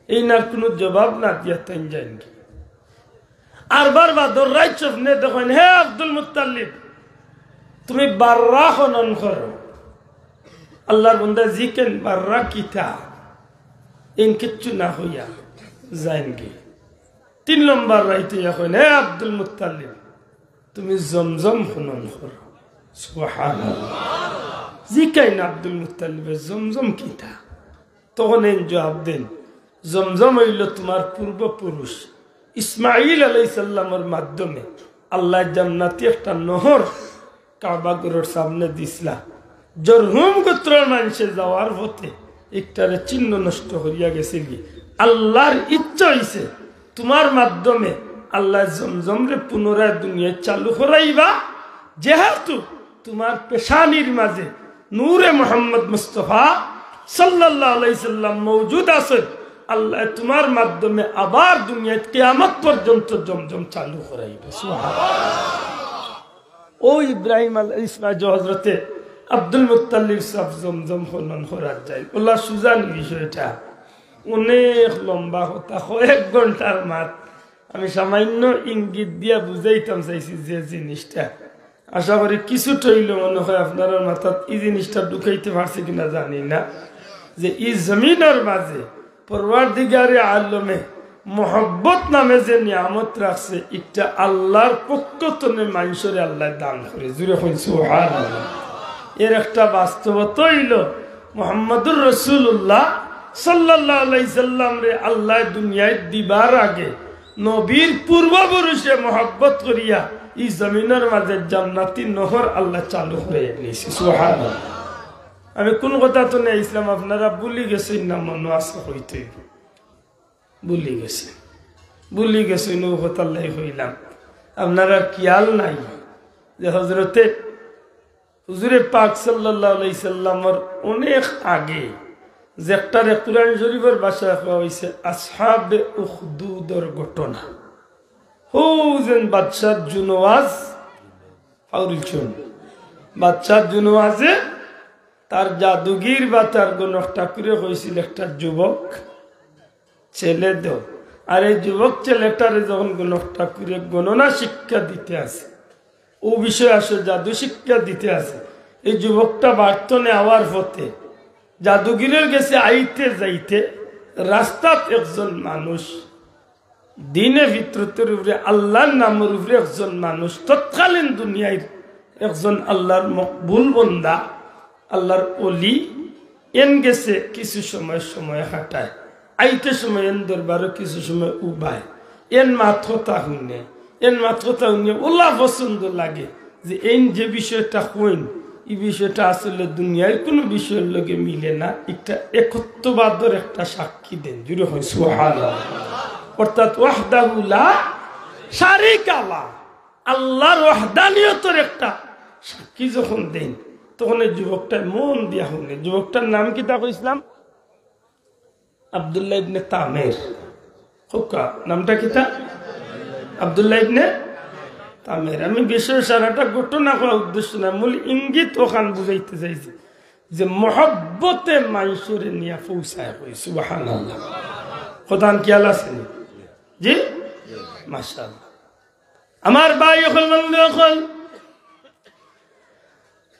এইনার কুনু জবাব না দিয়া তাইন যাইনগি। আরবার বাদর রাইত স্বপ্নে দেখইন, "হে আব্দুল মুত্তালিব, তুমি বাররা খনন করো।" আল্লার বন্দায় জিকাইন, "বাররা কিতা?" এইন কিচ্ছু না কইয়া যাইনগি। তিন নম্বর রাইতে আইয়া কইন, "হে আব্দুল মুত্তালিব, তুমি জমজম খনন করো।" সুবহানাল্লাহ। জিকাইন আব্দুল মুত্তালিবে, "জমজম কিতা?" তখন এইন জবাব দেইন, "জমজম অইলো তুমার পূর্বপুরুষ ইসমাইল আলাইহিস সালামর মাধ্যমে আল্লায় জান্নাতি একটা নহর কাবা ঘরর সামনে দিছলা। জরহুম গোত্রর মানষে যাওয়ার পথে ইকটারে চিহ্ন নষ্ট করিয়া গেছিলগি। আল্লার ইচ্ছা অইছে তুমার মাধ্যমে আল্লায় জমজমরে পুনরায় দুনিয়াত চালু করাইবা, যেহেতু তুমার পেশানির মাঝে নূরে মুহাম্মদ মুস্তফা সাল্লাল্লাহু আলাইহি সাল্লাম মওজুদ আছইন। আল্লায় তুমার মাধ্যমে আবার দুনিয়াত কিয়ামত পর্যন্ত জমজম চালু করাইবা।" সুবহানাল্লাহ। অউ ইব্রাহিম আল-, ইসমাইল, হজরতে আব্দুল মুত্তালিব সাব জমজম খনন করাত যাইন। অলা সুজা নি বিষয়টা? অনেক লম্বা কথা, কয়েক ঘন্টার মাত। আমি সামান্য ইঙ্গিত দিয়া বুঝাইতাম চাইছি যে জিনিসটা। আশা করি কিছুটা অইলেও মনে অয় আপনারার মাথাত ই জিনিসটা ঢুকাইতে পারছি কিনা জানি না, যে ই জমিনর মাঝে পরওয়ারদিগারে আলমে মহব্বত নামে যে নিয়ামত রাখছে, ইটা আল্লার পক্ষ তনে মানষরে আল্লায় দান করে। জুরে কইন সুবহানাল্লাহ। এর একটা বাস্তবতা অইলো, মুহাম্মাদুর রাসূলুল্লাহ সাল্লাল্লাহু আলাইহি সাল্লামরে আল্লায় দুনিয়াত দিবার আগে নবীর পূর্বপুরুষে মহব্বত করিয়া ই জমিনর মাঝে জান্নাতি নহর আল্লায় চালু করি দিছে। সুবহানাল্লাহ। আমি কুন কথাত নিয়া আইছলাম, আপনারা ভুলি গেছইন না? মনো আছে, কইতে অইবো। ভুলি গেছইন, ভুলি গেছইন, অউ কথার লাগি কইলাম। আপনারার খিয়াল নাই যে হজরতে হুজুরে পাক সাল্লাল্লাহু আলাইহি সাল্লামর অনেক আগে যেটারে কুরআন শরীফর ভাষায় কওয়া অইছে আসহাবে উখদুদর ঘটনা। হউ যেন বাদশাহ জুনওয়াজ, ফাউরিল চুন, বাদশাহ জুনওয়াজে তার জাদুগির বা তার গণক ঠাকুরে কইছিল, একটা যুবক ছেলে দেও। আর এই যুবক ছেলেটারে যখন গণক ঠাকুরে গণনা শিক্ষা দিতে আছে, অউ বিষয়ে আসে জাদু শিক্ষা দিতে আছে, এই যুবকটা বাড়িত থনে আওয়ার পথে জাদুগিরর গেছে আইতে যাইতে রাস্তাত একজন মানুষ, দ্বীনে ফিতরতর উপরে, আল্লাহর নামর উপরে একজন মানুষ, তৎকালীন দুনিয়ার একজন আল্লাহর মকবুল বন্দা, আল্লাহর অলি, এন গেছে কিছু সময় সময় কাটায়, আইতে সময় এন দরবারো কিছু সময় উবায়, এন মাত কথা হুনে, এন মাত কথা হুনে অলা পছন্দ লাগে যে এইন যে বিষয়টা কইন, ই বিষয়টা আসলে দুনিয়ার কুনু বিষয়র লগে মিলে না, একটা একত্ববাদর একটা সাক্ষী দেন। জুরে কইন সুবহানাল্লাহ। অর্থাৎ ওয়াহদাহু লা শারিকা লাহ, আল্লাহর ওয়াহদানিয়তর একটা সাক্ষী যখন দেন, তখন এই যুবকটায় মন দিয়া হুনে। যুবকটার নাম কিতা কইছলাম? আব্দুল্লাহ ইবনে তামের। কউক্কা, নামটা কিতা? আব্দুল্লাহ ইবনে তামের। আমি বিষয় সারাটা ঘটনা কওয়ার উদ্দেশ্য না, মূল ইঙ্গিত অখান বুঝাইতে চাইছি যে মহব্বতে মানষরে নিয়া পৌঁছায় কই। সুবহানাল্লাহ। কথাখান খিয়াল আছে নি? জি, মাশাআল্লাহ। আমার ভাই অকল, বন্ধু অকল,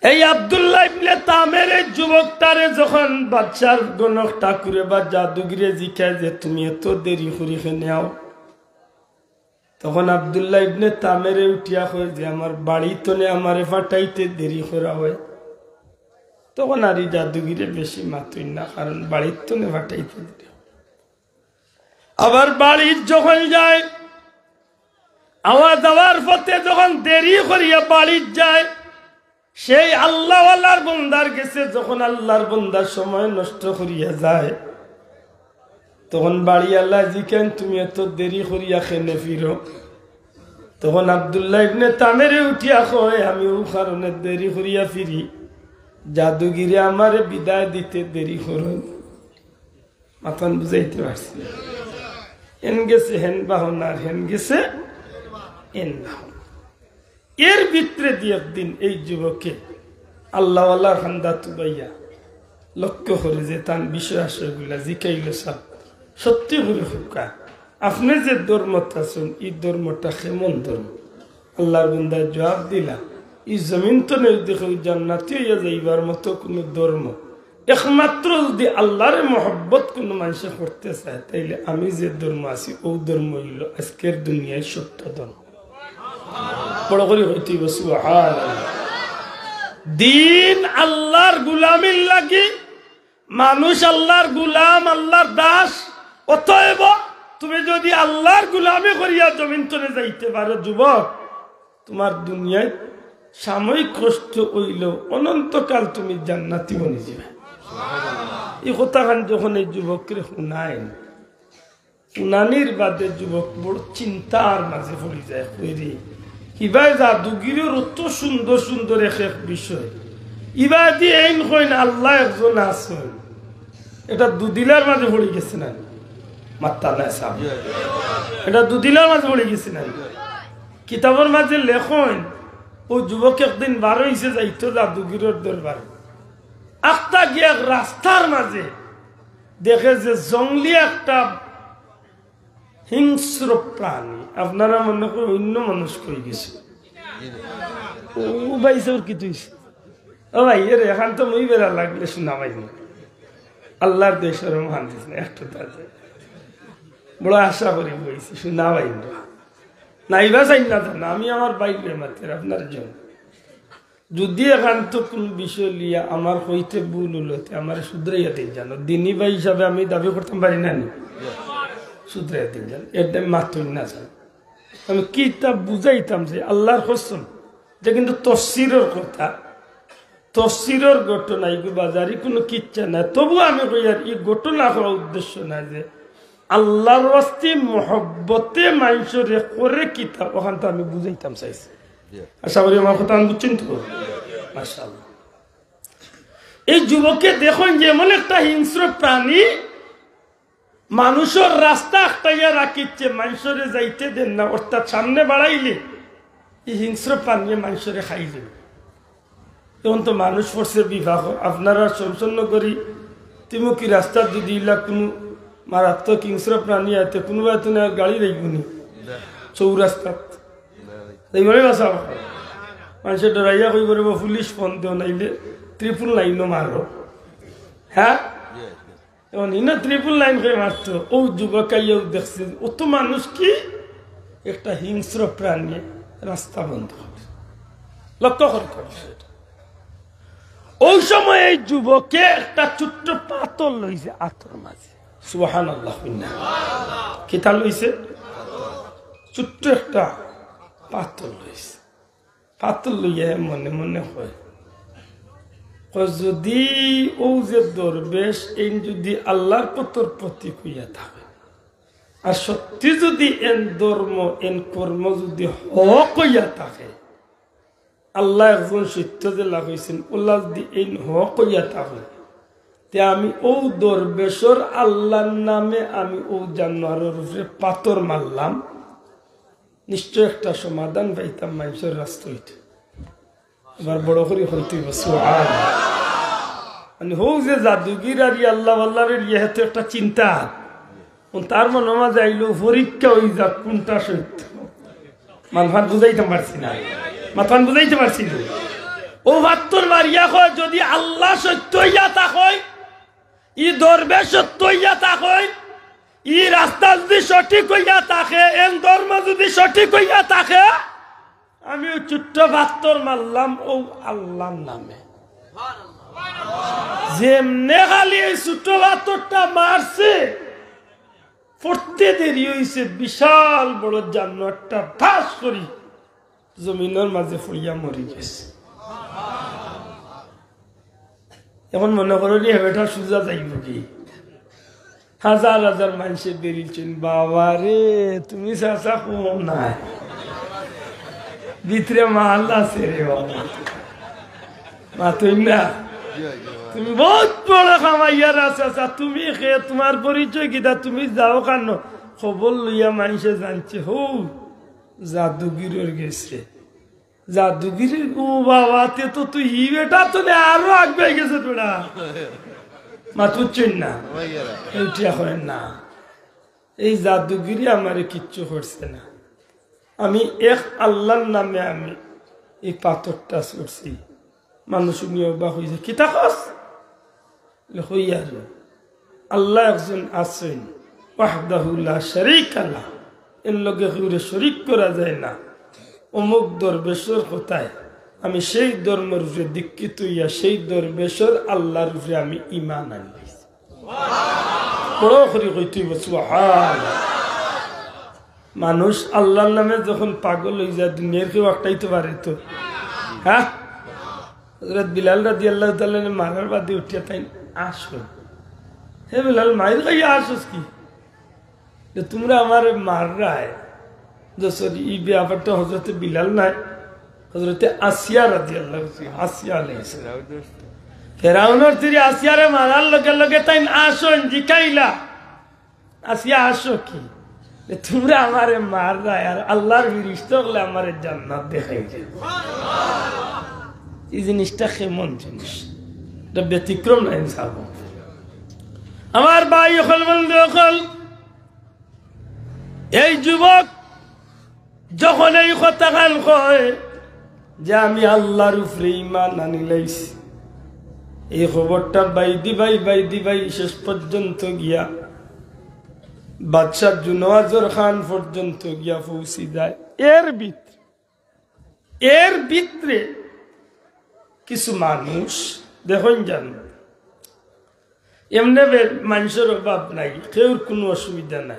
এই আব্দুল্লাহ ইবনে তামের এই যুবকটারে যখন বাদশার গণক ঠাকুরে বা জাদুগিরে জিকায় যে, "তুমি এত দেরি করি কেনে আও?" তখন আব্দুল্লাহ ইবনে তামেরে উঠিয়া কয় যে, "আমার বাড়িত থনে আমারে ফাটাইতে দেরি করা অয়।" তখন আর ই জাদুগিরে বেশি মাতইন না, কারণ বাড়িত থনে ফাটাইতে দেরি অয়। আবার বাড়িত যখন যায়, আওয়া যাওয়ার পথে যখন দেরি করিয়া বাড়িত যায়, সেই আল্লাহওয়ালার বন্দার গেছে যখন আল্লাহর বন্দা সময় নষ্ট করিয়া যায়, তখন বাড়িআলা জিকাইন, "তুমি এত দেরি করিয়া কেনে ফিরো?" তখন আব্দুল্লাহ ইবনে তামেরে উঠিয়া কয়, "আমি অউ কারণে দেরি করিয়া ফিরি, জাদুগিরে আমারে বিদায় দিতে দেরি করইন।" মাতখান বুঝাইতে পারছি? এন গেছে হেন বাহনা, আর হেন গেছে এন বাহনা। এর ভিতরেদি একদিন এই যুবকে আল্লাহওয়ালার কান্দাত উবাইয়া লক্ষ্য করে যে তান বিষয় আশয়গুলা জিকাইল, "সাব, সত্যি করি কউক্কা, আপনে যে ধর্মত আছইন, ই ধর্মটা কেমন ধর্ম?" আল্লাহর বন্দায় জুয়াব দিলা, "ই জমিন থনে যুদি কেউ জান্নাতি অইয়া যাইবার মতো কুনু ধর্ম, একমাত্র যুদি আল্লাহরে মহব্বত কুনু মানষে করতে চায়, তাইলে আমি যে ধর্ম আছি, অউ ধর্ম অইলো আইজকের দুনিয়ার সত্য ধর্ম।" বড় করি কইতে অইবো, সুবহানাল্লাহ। দ্বীন আল্লাহর গুলামির লাগি, মানুষ আল্লাহর গুলাম, আল্লাহর দাস। অতএব তুমি যুদি আল্লাহর গুলামি করিয়া জমিন থনে যাইতে পারো যুবক, তুমার দুনিয়াত সাময়িক কষ্ট অইলেও অনন্তকাল তুমি জান্নাতি বনি যিবায়। ই কথাখান যখন এই যুবকরে হুনাইন, হুনানির বাদে যুবক বড় চিন্তার মাঝে পড়ি যায়, কয় রে, হিবায় জাদুগিরর অত সুন্দর সুন্দর এক এক বিষয়, ইবায়দি এইন কইন আল্লাহ একজন আছইন, এটা দুদিলার মাঝে পড়ি গেছে না? মাত্তা নাই সাব। এটা দুদিলার মাঝে পড়ি গেছে না? কিতাবর মাঝে লেখইন, অউ যুবক একদিন বার অইছে যাইতো জাদুগিরর দরবারে। আখতা গিয়া এক রাস্তার মাঝে দেখে যে জংলি একটা হিংস্র প্রাণী, আপনারা মনে করইন অইন্য মানুষ কই গেছে। ও ভাই, স্যার, কিতা অইছে? ও ভাই, এরে, এখান তো মুই বেড়া লাগলে শোনা ভাই না। আল্লাহর দেশর মহান দিস না, একটু তার বড় আশা করি বইছি, শোনা ভাই না। না, ইবা চাই না তো না, আমি আমার বাইক বেমাতের আপনার জন্য। যদি এখান তো কোনো বিষয় লিয়া আমার কইতে ভুল অইলো, তে আমারে শুধরাইয়া দিন জানো। দিনী ভাই হিসাবে আমি দাবি করতাম পারি না নি? শুধরাইয়া দিন জানো। এর দাম মাতুন না জানো। আমি কিতা বুঝাইতাম যে আল্লাহর কসম, যে কিন্তু তফসিরর কথা, তফসিরর ঘটনা, এগু বাজারি কোনো কিচ্ছা না। তবু আমি কইয়ার, এই ঘটনা কওয়া উদ্দেশ্য না যে আল্লাহর ওয়াস্তে মহব্বতে মানষরে করে কিতা, ওখান তো আমি বুঝাইতাম চাইছি। আশা করি আমার কথা আমি বুঝছেন তো? মাশাআল্লাহ। এই যুবকে দেখইন যে এমন একটা হিংস্র প্রাণী, মানুষর রাস্তা আটকাইয়া রাখিচ্ছে, মানষরে যাইতে দেন না, অর্থাৎ সামনে বাড়াইলে এই হিংস্র প্রাণীয়ে মানষরে খাই যাবে। এখন তো মানুষ পড়ছে বিভাগ, আপনারা শমশেরনগরী তিমুকি রাস্তাত যদি ইলা কোনো মারাত্মক হিংস্র প্রাণী আইতে, কোনোবায় তো না গাড়ি যাইবনি চৌরাস্তাত। তাই বলে না স্যার? মানষে ডরাইয়া কইবো, "পুলিশ ফোন দেও, নাইলে ট্রিপল নাইনও মারো।" হ্যাঁ? এখন ইনো ট্রিপল নাইন করে মারতো, ও যুবক আইয়াও দেখছে, অত মানুষ কি একটা হিংস্র প্রাণী রাস্তা বন্ধ করে, লক্ষ্য করে করছে এটা। ওই সময় এই যুবকে একটা ছোট্ট পাথর লইছে আতর মাঝে। সুবহানাল্লাহ। কিতা লইছে? ছোট্ট একটা পাথর লইছে। পাথর লইয়া মনে মনে কয়, কয়, "যদি ও যে দরবেশ, এইন যদি আল্লাহর পথর প্রতীক অইয়া থাকে, আর সত্যি যদি এন ধর্ম, এন কর্ম যদি হক অইয়া থাকে, আল্লাহ একজন সত্য যে লাগাইছেন, আল্লাহ যদি এইন হক অইয়া থাকে, তে আমি ও দরবেশর আল্লাহর নামে আমি ও জানোয়ারর উপরে পাথর মারলাম, নিশ্চয় একটা সমাধান পাইতাম মানষর রাস্তা অইতে।" এবার বড় করি কইতে অইবো, সুবহান। মানে, হউ যে জাদুগির আর ই আল্লাহ আল্লাহর ইয়ে, হেতে একটা চিন্তা। অন তার মনো মাঝে আইলো, পরীক্ষা অই যাক, কোনটা সত্য। মাতখান বুঝাইতাম পারছি না, মাতখান বুঝাইতে পারছি না। ও পাথর মারিয়া কয়, যদি আল্লাহ সত্য অইয়া থাকইন, ই দরবেশ সত্য অইয়া থাকইন, ই রাস্তা যদি সঠিক অইয়া থাকে, এন ধর্ম যদি সঠিক অইয়া থাকে, আমি ও ছোট্ট পাথর মারলাম ও আল্লাহর নামে। যেমনে খালি এই ছোট্ট পাথরটা মারছে, পড়তে দেরি অইছে, বিশাল বড় জানোয়ারটা ঠাস করি জমিনর মাঝে পড়িয়া মরি গেছে। এখন মনো করো নি, হে বেটা সুজা যাইবো কি? হাজার হাজার মানষে বেরিলছইন, "বাবা রে, তুমি চাচা কম নায়, ভিতরে মাল আছে রে বাবা।" মাতইন না, "তুমি বউত বড় কামাইয়ার আছো চাচা, তুমি কে, তুমার পরিচয় কিতা, তুমি যাও কানো?" খবর লইয়া মানষে জানছে, হউ জাদুগিরর গেছে। জাদুগিরি, ও বাবা, তে তো তুই ই বেটা তো নে আরো আগুয়াই গেছে বেটা। মাতুচ্ছইন না। এই উঠিয়া কইন না। এই জাদুগিরি আমারে কিচ্ছু করছে না। আমি এক আল্লাহর নামে আমি এই পাথরটা ছুড়ছি। মানুষ নিয়ে অবাক অইছে, "কিতা কস?" কইয়ার, আল্লাহ একজন আছইন, ওয়াহদাহু লা শারীকা লাহ, এর লগে কেউরে শরীক করা যায় না। অমুক দরবেশর কথায় আমি সেই ধর্মর উপরে দীক্ষিত অইয়া সেই দরবেশর আল্লাহর উপরে আমি ঈমান আনছি। বড় করি কইতে অইবো, সুবহান। মানুষ আল্লাহর নামে যখন পাগল অই যায়, দুনিয়ার কেউ আটকাইতে পারে তো? হ্যাঁ? হযরত বিলাল রাদিয়াল্লাহু তাআলা আনহু মারার বাদে উঠিয়া তাইন আশো। "হে বিলাল, মাইর খাইয়া আশোস কি? যে তুমরা আমারে মাররায়।" যে sorry, ই ব্যাপারটা হযরতে বিলাল নায়, হযরতে আসিয়া রাদিয়াল্লাহু তাআলা, আসিয়া আলাইহিস সালাম। ফেরাউনর স্ত্রী আসিয়ারে মারার লগে লগে তাইন আশো জিকাইলা, আসিয়া, আশো কি? যে তুমরা আমারে মাররায় আর আল্লাহর ফিরিস্তা অকলে আমারে জান্নাত দেখাইরা। ই জিনিসটা কেমন জিনিস? এটা ব্যতিক্রম না ইনসাফ। আমার ভাই অকল, বন্ধু অকল, এই যুবক যখন এই কথাখান কয় যে আমি আল্লাহর উপরে ঈমান আনিলাইছি, এই খবরটা বাইদি বাই, বাইদি বাই শেষ পর্যন্ত গিয়া বাদশাহ জুনওয়াজর খান পর্যন্ত গিয়া পৌঁছি যায়। এর ভিতরে, এর ভিতরে কিছু মানুষ দেখইন যান, এমনে বে-, মানষর অভাব নাই, কেউর কুনু অসুবিধা নাই।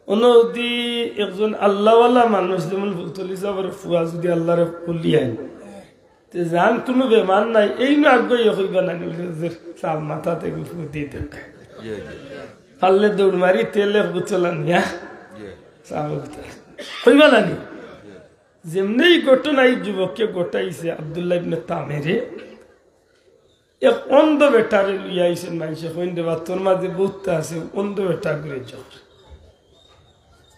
অনো যুদি একজন আল্লাওয়ালা মানুষ, যেমন ফুলতলি সাবর ফুয়া, যুদি আল্লারে কলি আইন, তে যান কুনু বেমার নাই, এইন আগুয়াইয়া কইবা না নি, হুজুর সাব মাথাত এগু ফু দি দেউক্কা। পারলে দৌড় মারি তেলে বুতল আনিয়া সাব কইবা না নি? যেমনে ই ঘটনা ই যুবকে ঘটাইছে, আব্দুল্লাহ ইবনে তামেরে, এক অন্ধ বেটারে লইয়া আইছইন মানষে, কইন রে বা, তোর মাঝে ভূত আছে, অন্ধ বেটা ঘুরে যার।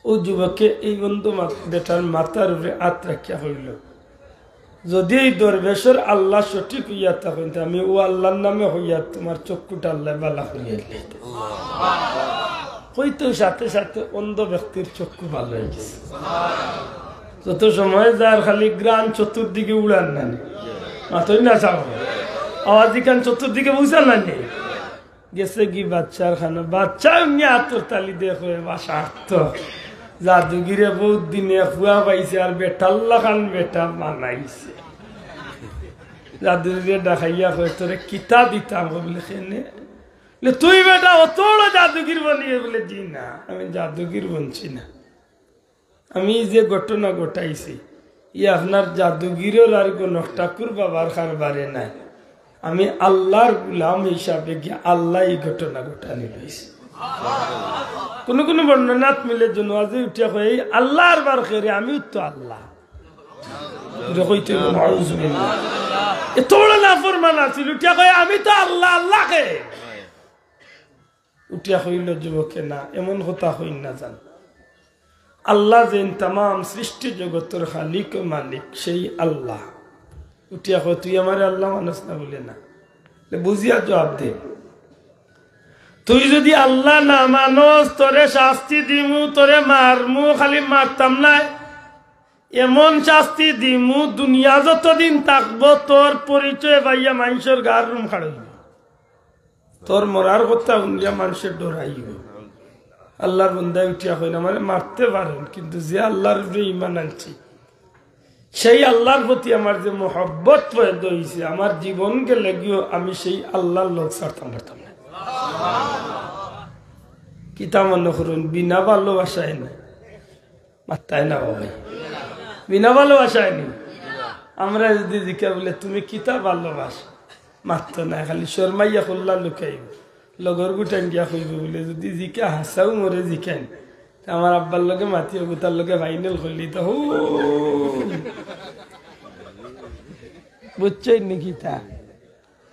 অউ যুবকে এই অন্ধ মা-, বেটার মাথার উপরে আত রাখিয়া কইল, যুদি এই দরবেশর আল্লা সঠিক অইয়া থাকইন, তে আমি অউ আল্লার নামে কইয়া তুমার চক্ষুটা আল্লায় বালা করিয়া দিলে। কইতো সাথে সাথে অন্ধ ব্যক্তির চক্ষু বালা অইগেছে। যত সময় যার খালি ঘ্রাণ চতুর্দিকে উড়ার নানি। মাতইন না চাও। আওয়াজ ইখান চতুর্দিকে বুঝার নানি। গেছে গি বাচ্চার খানো। বাচ্চা এমনে আতর তালি দেখো, এ বাসা আত্ত। জাদুগিরে বউত দিনে ফুয়া পাইছে আর বেটার লাখান বেটা বানাইছে। জাদুগিরে ডাকাইয়া কয়, "তোরে কিতা দিতাম?" কয় বলে, "কেনে?" বলে, "তুই বেটা অত বড় জাদুগির বনিবে?" বলে, "জি না, আমি জাদুগির বনছি না।" আমি যে ঘটনা ঘটাইছি, ই আপনার জাদুগিরর আর গণক ঠাকুর বাবার কারবারে নায়। আমি আল্লার গুলাম হিসাবে গিয়া আল্লায় ই ঘটনা ঘটানি লইছে। কুনু কুনু বর্ণনাত মিলে জনওয়াজে উঠিয়া কয়, "এই আল্লার বার কেরে, আমিও তো আল্লা।" জোরে কইতে অইবো, নাউজুবিল্লাহ। এত বড় নাফরমান আছিল, উঠিয়া কয়, "আমি তো আল্লা, আল্লা কে?" উঠিয়া কইল যুবকে, "না, এমন কথা কইন না যান। আল্লা যেইন তামাম সৃষ্টি জগতর খালিক ও মালিক, সেই আল্লা।" উঠিয়া কয়, "তুই আমারে আল্লা মানস না?" বলে, "না।" বলে, "বুঝিয়া জবাব দে। তুই যুদি আল্লা না মানস, তোরে শাস্তি দিমু, তোরে মারমু, খালি মারতাম নায়, এমন শাস্তি দিমু, দুনিয়া যতদিন থাকবো, তোর পরিচয় পাইয়া মানষর গার রুম খাড়া অইবো।" তোর মরার কথা হুনিয়া মানষে ডরাইবো। আল্লার বন্দায় উঠিয়া কইন, "আমারে মারতে পারেন, কিন্তু যে আল্লার উপরে ইমান আনছি, সেই আল্লার প্রতি আমার যে মহব্বত পয়দা অইছে, আমার জীবন গেলে গিও আমি সেই আল্লার লগ ছাড়তাম পারতাম না।" কিতা মনে করইন, বিনা ভালোবাসায় না? মাতইন না বা ভাই। বিনা ভালোবাসায় নি? আমরা যুদি জিকাই বলে, "তুমি কিতা ভালোবাসো?" মাততো নায়, খালি শরমাইয়া কল্লা লুকাইবো। লগর গুটাইন গিয়া কইবো বলে, "যুদি জিকাই হাছাউ মরে জিকাইন, তে আমার আব্বার লগে মাতিও, গুতার লগে ফাইনাল করলি তো হো।" বুঝছইন নি কিতা?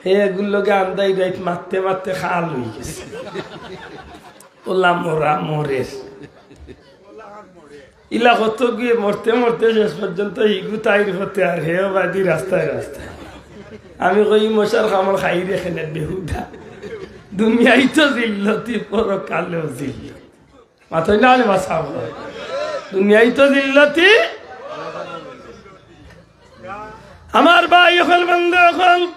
হে এগুর লগে আন্দাই রাইত মাততে মাততে খাল অইগেছে। অলা মরা মরের। ইলা কত গিয়া মরতে মরতে শেষ পর্যন্ত ইগু তাইর পথে আর হে বাদি রাস্তায় রাস্তায়। আমি কই, "মশার কামড় খাইরে কেনে বেহুদা। দুনিয়াই তো জিল্লতি, পরকালেও জিল্লতি।" মাতইন না রে বাসা বলে। দুনিয়াই তো জিল্লতি। আমার ভাই অকল, বন্ধু অকল,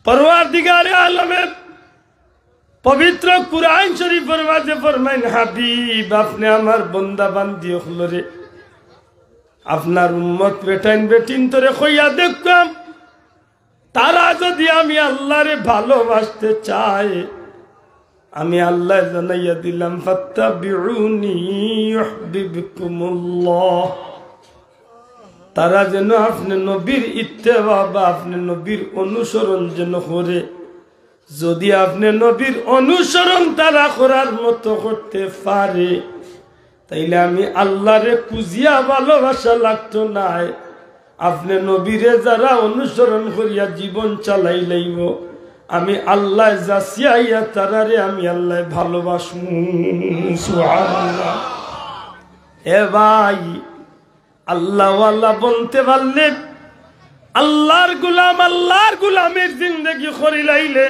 পরওয়ারদিগারে আলমে পবিত্র কুরআন শরীফর মাঝে ফরমাইন, "হাবিব, আপনে আমার বন্দা বান্দি অকলরে, আপনার উম্মত বেটাইন বেটিন্তরে কইয়া দেখতাম, তারা যুদি আমি আল্লারে ভালোবাসতে চায়, আমি আল্লায় জানাইয়া দিলাম, ফাত্তাবিউনি ইউহবিবকুমুল্লাহ। তারা যেন আপনে নবীর ইত্তেবা বা আপনে নবীর অনুসরণ যেন করে। যুদি আপনে নবীর অনুসরণ তারা করার মতো করতে পারে, তাইলে আমি আল্লারে খুজিয়া ভালোবাসা লাগতো নায়। আপনে নবীরে যারা অনুসরণ করিয়া জীবন চালাইলাইবো, আমি আল্লায় যাচিয়া তারারে আমি আল্লায় ভালোবাসমু।" সুবহানাল্লাহ। এ ভাই, আল্লাহওয়ালা বনতে পারলে, আল্লার গুলাম, আল্লার গুলামির জিন্দেগি করিলাইলে,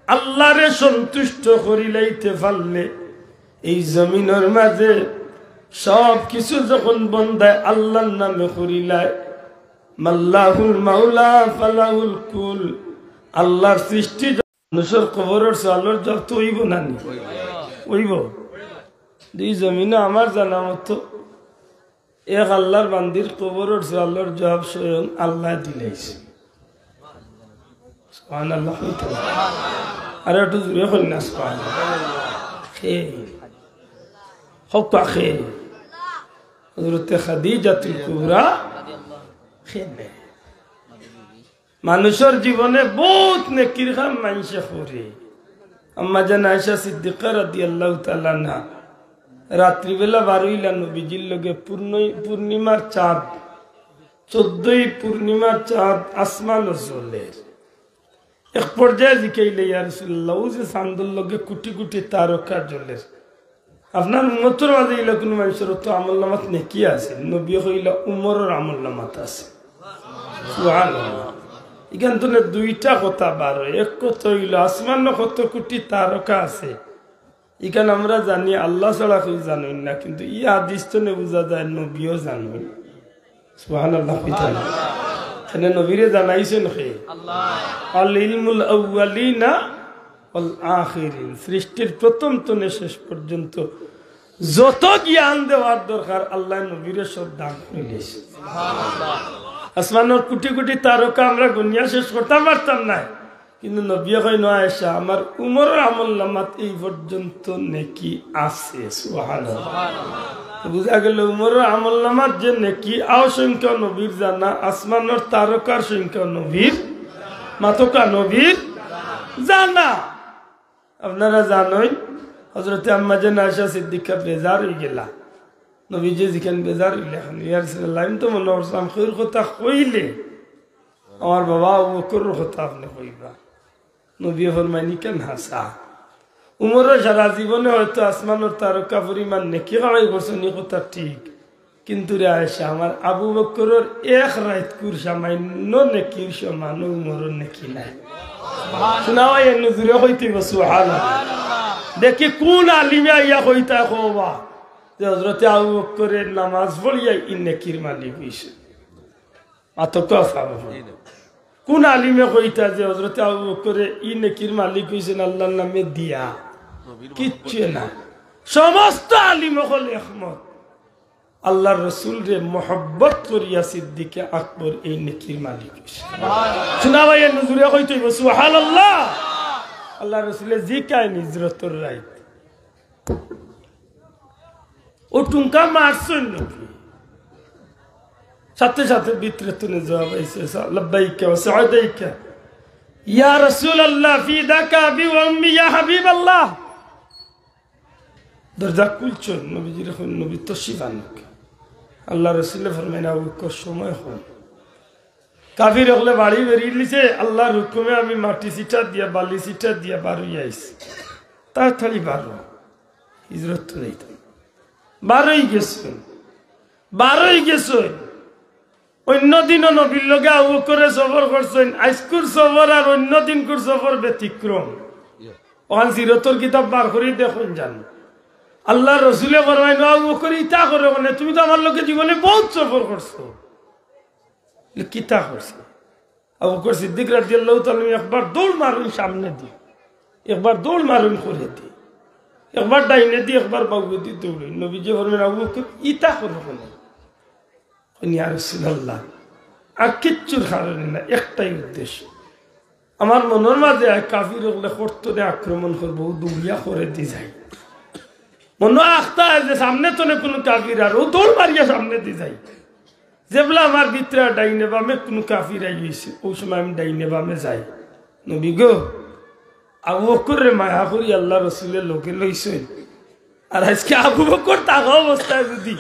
আল্লারে সন্তুষ্ট করিলাইতে পারলে, এই জমিনর মাঝে সব কিছু যখন বন্দায় আল্লার নামে করিলায়, মাল্লাহুল মাওলা ফালাহুল কুল, আল্লার সৃষ্টি মানুষর কবরর সওয়ালর জবাব তো অইবো না নি? অইবো। এই জমিনো আমার জানা মতো এক আল্লার বান্দির কবরর সওয়ালর জবাব স্বয়ং আল্লায় দিলাইছে। সুবহানাল্লাহ। আর একটু জোরে কইন না, সুবহানাল্লাহ। কে? হক পা কে? হযরতে খাদিজাতুল কুবরা। কে নে? মানুষর জীবনে বউত নেকির কাম মানষে করে। আম্মা জান আয়েশা সিদ্দিকা রাদিয়াল্লাহু তাআলা আনহা রাত্রিবেলা বারইলা নবীজির লগে পূর্ণ-, পূর্ণিমার চাঁদ, চোদ্দই পূর্ণিমার চাঁদ আসমানো জ্বলের। এক পর্যায়ে জিকাইলে, "ইয়া রাসূলুল্লাহ, অউ যে চান্দর লগে কুটি কুটি তারকা জ্বলের, আপনার উম্মতর মাঝে ইলা কুনু মানষর তো আমলনামাত নেকি আছে?" নবীয়ে কইলা, "উমরর আমলনামাত আছে।" সুবহানাল্লাহ। ইখান তনে দুইটা কথা বার অয়। এক কথা অইলো, আসমানো কত কুটি তারকা আছে, ইখান আমরা জানি, আল্লাহ ছাড়া কেউ জানইন না, কিন্তু ই হাদিস তনে বুঝা যায় নবীও জানইন। সুবহানাল্লাহ। এনে নবীরে জানাইছইন কে? আল ইলমুল আউয়ালিনা ওয়াল আখিরিন। সৃষ্টির প্রথম তনে শেষ পর্যন্ত যত জ্ঞান দেওয়ার দরকার, আল্লায় নবীরে সব দান করিলিছইন। আসমানর কুটি কুটি তারকা আমরা গুনিয়া শেষ করতাম পারতাম নায়, কিন্তু নবীয়ে কইন, "আয়েশা, আমার উমরর আমলনামাত এই পর্যন্ত নেকি আছে।" সুবহানাল্লাহ। বুঝা গেল, উমরর আমলনামাত যে নেকি, অউ সংখ্যা নবীর জানা, আসমানর তারকার সংখ্যা নবীর, মাতকা নবীর জানা। আপনারা জানইন, হযরতে আম্মা জান আয়েশা সিদ্দিকা বেজার অইগেলা। নবীজি জিকাইন বেজার অইলে, "ইয়া রাসূলুল্লাহ, আমি তো মনো করছিলাম কেউর কথা কইলে আমার বাবা আবু বকরর কথা আপনে কইবা।" নবীয়ে ফরমাইন, "ইখান হাছা।" উমরে সারা জীবনে হয়তো আসমানর তারকা পরিমাণ নেকি কামাই করছইন, ই কথা ঠিক, কিন্তু রে আয়েশা, আমার আবু বকরর এক রাইতকুর সামান্য নেকির সমান উমরর নেকি নাই। হুনা ভাই, এর নজরে কইতে অইবো, সুবহানাল্লাহ। দেখি কুন আলিমে আইয়া কইতা কওবা যে হযরতে আবু বকরে নামাজ পড়িয়া ই নেকির মালিক অইছে। মাতকা সাহাবা। কুন আলিমে কইতা যে হযরতে আবু বকরে ই নেকির মালিক অইছইন আল্লাহর নামে দিয়া? কিচ্ছু না। সমস্ত আলিম অকল একমত, আল্লাহর রসুলরে মহব্বত করিয়া সিদ্দিকে আকবর এই নেকির মালিক অইছে। হুনা ভাই, এর নজরে কইতে অইবো, সুবহানাল্লাহ। আল্লাহর রসুলে জিকাইন হিজরতর রাইত, "অউ টুমকা মারছইন নাকি?" সাথে সাথে ভিতরে তনে জবাব আইছে, "লাব্বাইকা ওয়া সাদাইকা, ইয়া রাসূলুল্লাহ, ফিদাকা আবি ওয়া উম্মি, ইয়া হাবিবাল্লাহ।" দরজা খুলছইন, নবীজিরে কইন, "নবী, তশরিফ আনউক।" আল্লাহর রসুলে ফরমাইন, "আবু বকর, সময় কম।" কাফির অকলে বাড়ি বেরিলিছে, "আল্লাহর হুকুমে আমি মাটি ছিটা দিয়া, বালি ছিটা দিয়া বারই আইছি, তাড়াতাড়ি বারো, হিজরত তো যাইতাম।" বারই গেছইন, বারই গেছইন। অইন্য দিনও নবীর লগে আবু বকরে সফর করছইন, আইজকুর সফর আর অইন্য দিনকুর সফর ব্যতিক্রম। অখান সিরতর কিতাব বার করি দেখইন যান। আল্লাহর রসুলে ফরমাইন, "আবু বকর, ইতা করো কেনে? তুমি তো আমার লগে জীবনে বউত সফর করছো।" বলে, "কিতা করছি?" আবু বকর সিদ্দিক রাদিয়াল্লাহু তাআলা আনহু একবার দৌড় মারইন সামনেদি, একবার দৌড় মারইন করেদি, একবার ডাইনেদি, একবার বাউয়েদি দৌড়ইন। নবীজি ফরমাইন, "আবু বকর, ইতা করো কেনে?" কইন, "ইয়া রাসূলুল্লাহ, আর কিচ্ছুর কারণে না, একটাই উদ্দেশ্য। আমার মনর মাঝে আয় কাফির অকলে করতনে আক্রমণ করবো, অউ দৌড়িয়া করেদি যাই। মনো আখতা আয় যে সামনে তনে কুনু কাফির আর অউ দৌড় মারিয়া সামনেদি যাই। যেবলা আমার ভিতরে ডাইনে বামে কুনু কাফির আই অইছে, অউ সময় আমি ডাইনে বামে যাই।" নবী গো, আবু বকররে মায়া করি আল্লাহর রসুলে লগে লইছইন। আর আইজকে আবু বকর থাকা অবস্থায় যুদি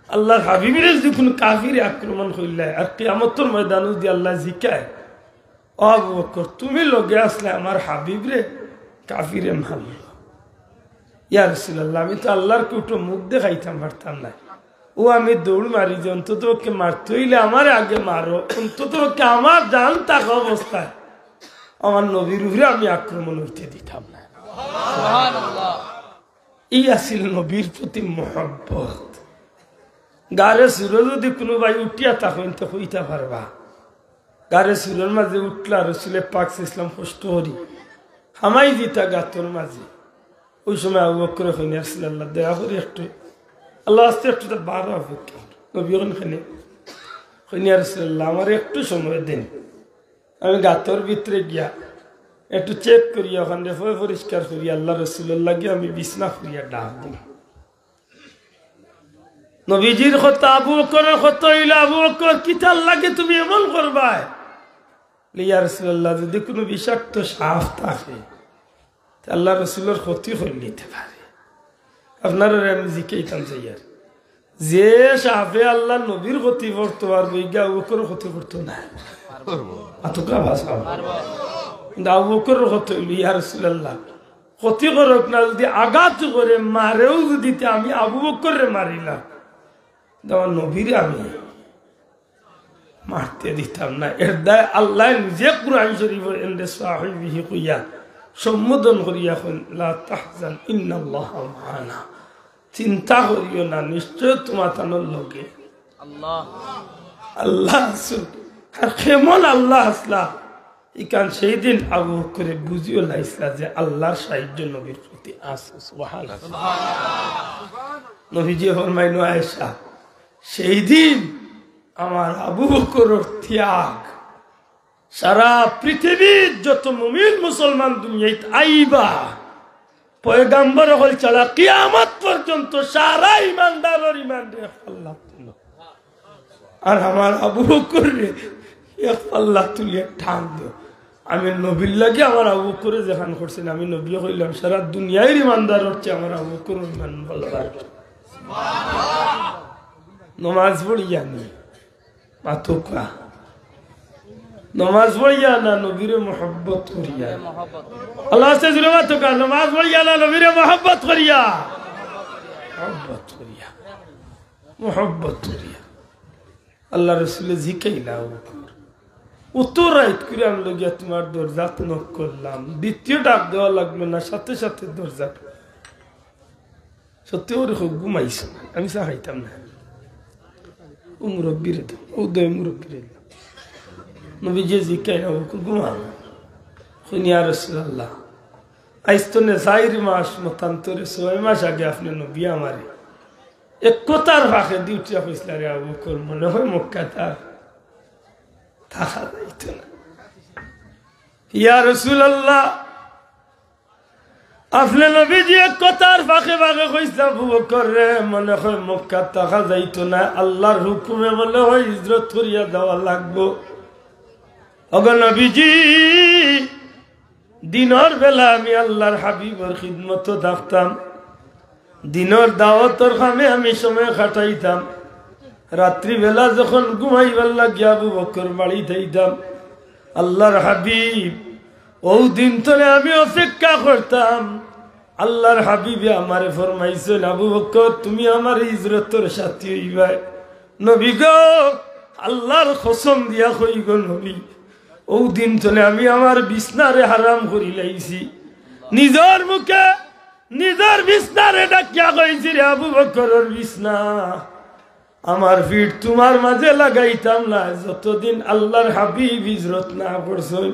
আল্লাহর হাবিবরে যুদি কুনু কাফিরে আক্রমণ করিলায়, আর কিয়ামতর ময়দানো যুদি আল্লায় জিকায়, "ও আবু বকর, তুমি লগে আছলায় আমার হাবিবরে কাফিরে মারলো।" ইয়া রাসূলুল্লাহ, আমি তো আল্লাহর কুটো মুখ দেখাইতাম পারতাম নায়। অউ আমি দৌড় মারি যে অন্তত পক্ষে মারতে অইলে আমারে আগে মারো, অন্তত পক্ষে আমার জান থাকা অবস্থায় আমার নবীর উপরে আমি আক্রমণ অইতে দিতাম নায়। ই আছিল নবীর প্রতি মহব্বত। গারে সুরো যুদি কুনু ভাই উঠিয়া থাকইন তে কইতা পারবা। গারে সুরর মাঝে উঠলা, রসুলে পাক সাল্লাল্লাহু আলাইহি ওয়াসাল্লাম কষ্ট করি হামাই দিতা গাতর মাঝে। অউ সময় আবু বকরে কইন, "ইয়া রাসূলুল্লাহ, দয়া করি একটু, আল্লাহ আস্তে একটু তো বারো অপেক্ষা।" নবী কইন, "কেনে?" কইন, "ইয়া রাসূলুল্লাহ, আমারে একটু সময় দেন।" আমি গাতর ভিতরে গিয়া একটু চেক করিয়া ওখান রেফয় পরিষ্কার করি, আল্লাহ রসুলর লাগি আমি বিছনা করিয়া ডাক দিই। নবীজির কথা, আবু বকরের কথা অইল, "আবু বকর, কিতার লাগি তুমি এমন করবায়?" বলে, "ইয়া রাসূলুল্লাহ, যদি কুনু বিষাক্ত সাপ থাকে, তে আল্লাহ রসুলর ক্ষতি করি নিতে পারে।" আপনারারে আমি জিকাইতাম চাইয়ার, যে সাপে আল্লাহ নবীর ক্ষতি করতো পারবো, ইগু আবু বকরর ক্ষতি করতো না। আতকা ভাষা। কিন্তু আবু বকরর ক্ষতি অইল, "ইয়া রাসূলুল্লাহ, ক্ষতি করুক না, যদি আঘাত করে, মারেও যদি, তে আমি আবু বকররে মারিলাম, কিন্তু আমার নবীরে আমি মারতে দিতাম না।" এর দায় আল্লাহ নিজে কুরআন শরীফর এন্ডে সাহিবিহি কইয়া সম্বোধন করিয়া কইন, "লা তাহজান ইন্নাল্লাহা মাআনা।" চিন্তা করিও না, নিশ্চয় তুমাতানর লগে আল্লাহ। আল্লাহ আছইন। আর কেমন আল্লাহ আছলা, ইখান সেই দিন আবু বকরে বুঝিও লাইছলা যে আল্লাহর সাহায্য নবীর প্রতি আছে। সুবহানাল্লাহ। নবীজি ফরমাইন, "আয়েশা, সেই দিন আমার আবু বকরর ত্যাগ, সারা পৃথিবীর যত মুমিন মুসলমান দুনিয়াত আইবা, পয়গাম্বর অকল ছাড়া কিয়ামত পর্যন্ত সারা ইমানদারর ইমানরে এক পাল্লাত তুলো। আর আমার আবু বকররে এক পাল্লাত তুলিয়া টান দেও।" আমি নবীর লাগি আমার আবু বকরে যেখান করছইন, আমি নবীয়ে কইলাম, "সারা দুনিয়ার ইমানদারর চেয়ে আমার আবু বকরর ইমান ভালা।" নমাজ পড়িয়া নি, মাতউক্কা। নমাজ পড়িয়া না নবীরে মহব্বত করিয়া? আল্লাহ আছে জুরে মাতউক্কা। নমাজ পড়িয়া না নবীরে মহব্বত করিয়া? মহব্বত করিয়া। মহব্বত করিয়া। আল্লাহ রসুলে জিকাইলা, "আবু বকর, অত রাইত করি আমি লগিয়া তুমার দরজাত knock করলাম, দ্বিতীয় ডাক দেওয়া লাগলো না, সাথে সাথে দরজা।" সত্যি করি কউক্কা, ঘুমাইছো? আমি চা খাইতাম না। ও মুরব্বিরে তো, ও দয় মুরব্বিরে। নবীজি জিকাইন, "আবু বকর, ঘুমাও?" কইন, "ইয়া রাসূলুল্লাহ, আইজ তো নে চাইর মাস মতান্তরে, ছয় মাস আগে আপনে নবীয়ে আমারে এক কথার ফাঁকে দি উঠিয়া কইছলা, 'রে আবু বকর, মনে হয় মক্কাত আর থাকা যাইতো না।' ইয়া রাসূলুল্লাহ, আপনে নবীজি এক কথার ফাঁকে ফাঁকে কইছলা, 'আবু বকর রে, মনে হয় মক্কাত থাকা যাইতো না, আল্লাহর হুকুমে মনে হয় হিজরত করিয়া যাওয়া লাগবো।' ওগো নবীজি, দিনর বেলা আমি আল্লাহর হাবিবর খিদমতো থাকতাম, দিনর দাওয়াতর কামে আমি সময় কাটাইতাম, রাত্রিবেলা যখন ঘুমাইবার লাগি আবু বকর বাড়িত আইতাম, আল্লাহর হাবিব অউ দিন তনে আমি অপেক্ষা করতাম। আল্লাহর হাবিবে আমারে ফরমাইছইন, 'আবু বকর, তুমি আমার হিজরতর সাথী অইবায়।' নবী গো, আল্লাহর কসম দিয়া কই গো নবী, অউ দিন তনে আমি আমার বিছনারে হারাম করি লাইছি। নিজর মুখে, নিজর বিছনারে ডাকিয়া কইছি, 'রে আবু বকরর বিছনা, আমার ফিট তুমার মাঝে লাগাইতাম না, যতদিন আল্লাহর হাবিব হিজরত না করছইন।'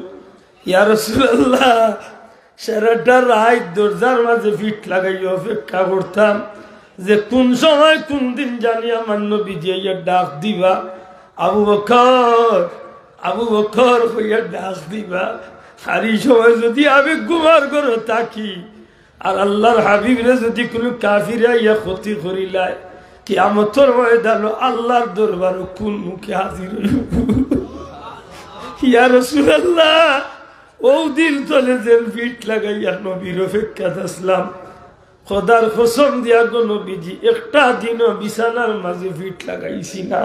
ইয়া রাসূলুল্লাহ, সারাটা রাইত দরজার মাঝে ফিট লাগাইয়া অপেক্ষা করতাম যে কুন সময় কুন দিন জানি আমার নবীজি আইয়া ডাক দিবা, 'আবু বকর, আবু বকর' কইয়া ডাক দিবা। আর ই সময় যদি আমি ঘুমার ঘরো থাকি, আর আল্লাহর হাবিবরে যদি কুনু কাফিরে আইয়া ক্ষতি করিলায়, কিয়ামতর ময়দানো আল্লাহর দরবারো কুন মুখে হাজির অইবো? ইয়া রাসূলুল্লাহ, অউ দিন তনে যেন ফিট লাগাইয়া নবীর অপেক্ষাত আছলাম, খোদার কসম দিয়া গো নবীজি, একটা দিনও বিছানার মাঝে ফিট লাগাইছি না।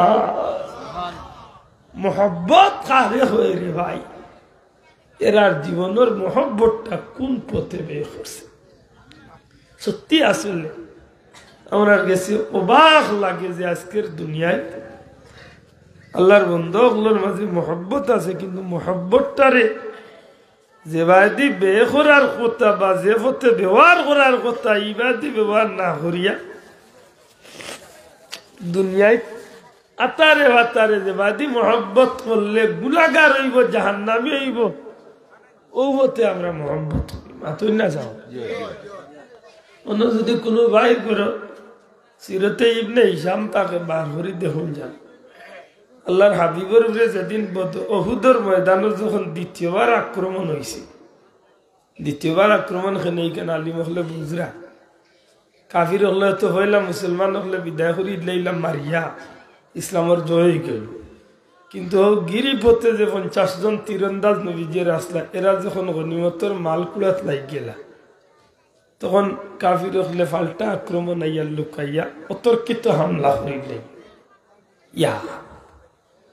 মহব্বত কারে কয় রে ভাই? এরার জীবনর মহব্বতটা কুন পথে ব্যয় করছে? সত্যি আসলে আমরার গেছে অবাক লাগে যে আজকের দুনিয়াত আল্লাহর বন্দা অকলর মাঝে মহব্বত আছে, কিন্তু মহব্বতটারে যেবায়দি ব্যয় করার কথা বা যে পথে ব্যবহার করার কথা, ইবায়দি ব্যবহার না করিয়া দুনিয়াত আতারে বাতারে যেবায়দি মহব্বত করলে গুনাগার অইবো, জাহান্নামী অইবো, অউ পথে আমরা মহব্বত করি। মাতইন না যাও। অনো যদি কুনু ভাইর ঘরো সিরতে ইবনে হিশাম থাকে, বার করি দেখুন যান। আল্লাহর হাবিবর উপরে যেদিন বদ-, উহুদর ময়দানো যখন দ্বিতীয়বার আক্রমণ অইছে, দ্বিতীয়বার আক্রমণ কেনে ইখান আলিম অকলে বুঝরা। কাফির অকলে তো পয়লা মুসলমান অকলে বিদায় করি দিলাইলা মারিয়া, ইসলামর জয় অইগেল। কিন্তু অউ গিরিপথে যে পঞ্চাশ জন তীরন্দাজ নবীজির আছলা, এরা যখন গনিমতর মাল কুড়াত লাগিগেলা, তখন কাফির অকলে পাল্টা আক্রমণ আইয়া লুকাইয়া অতর্কিত হামলা করিলে, ইয়া,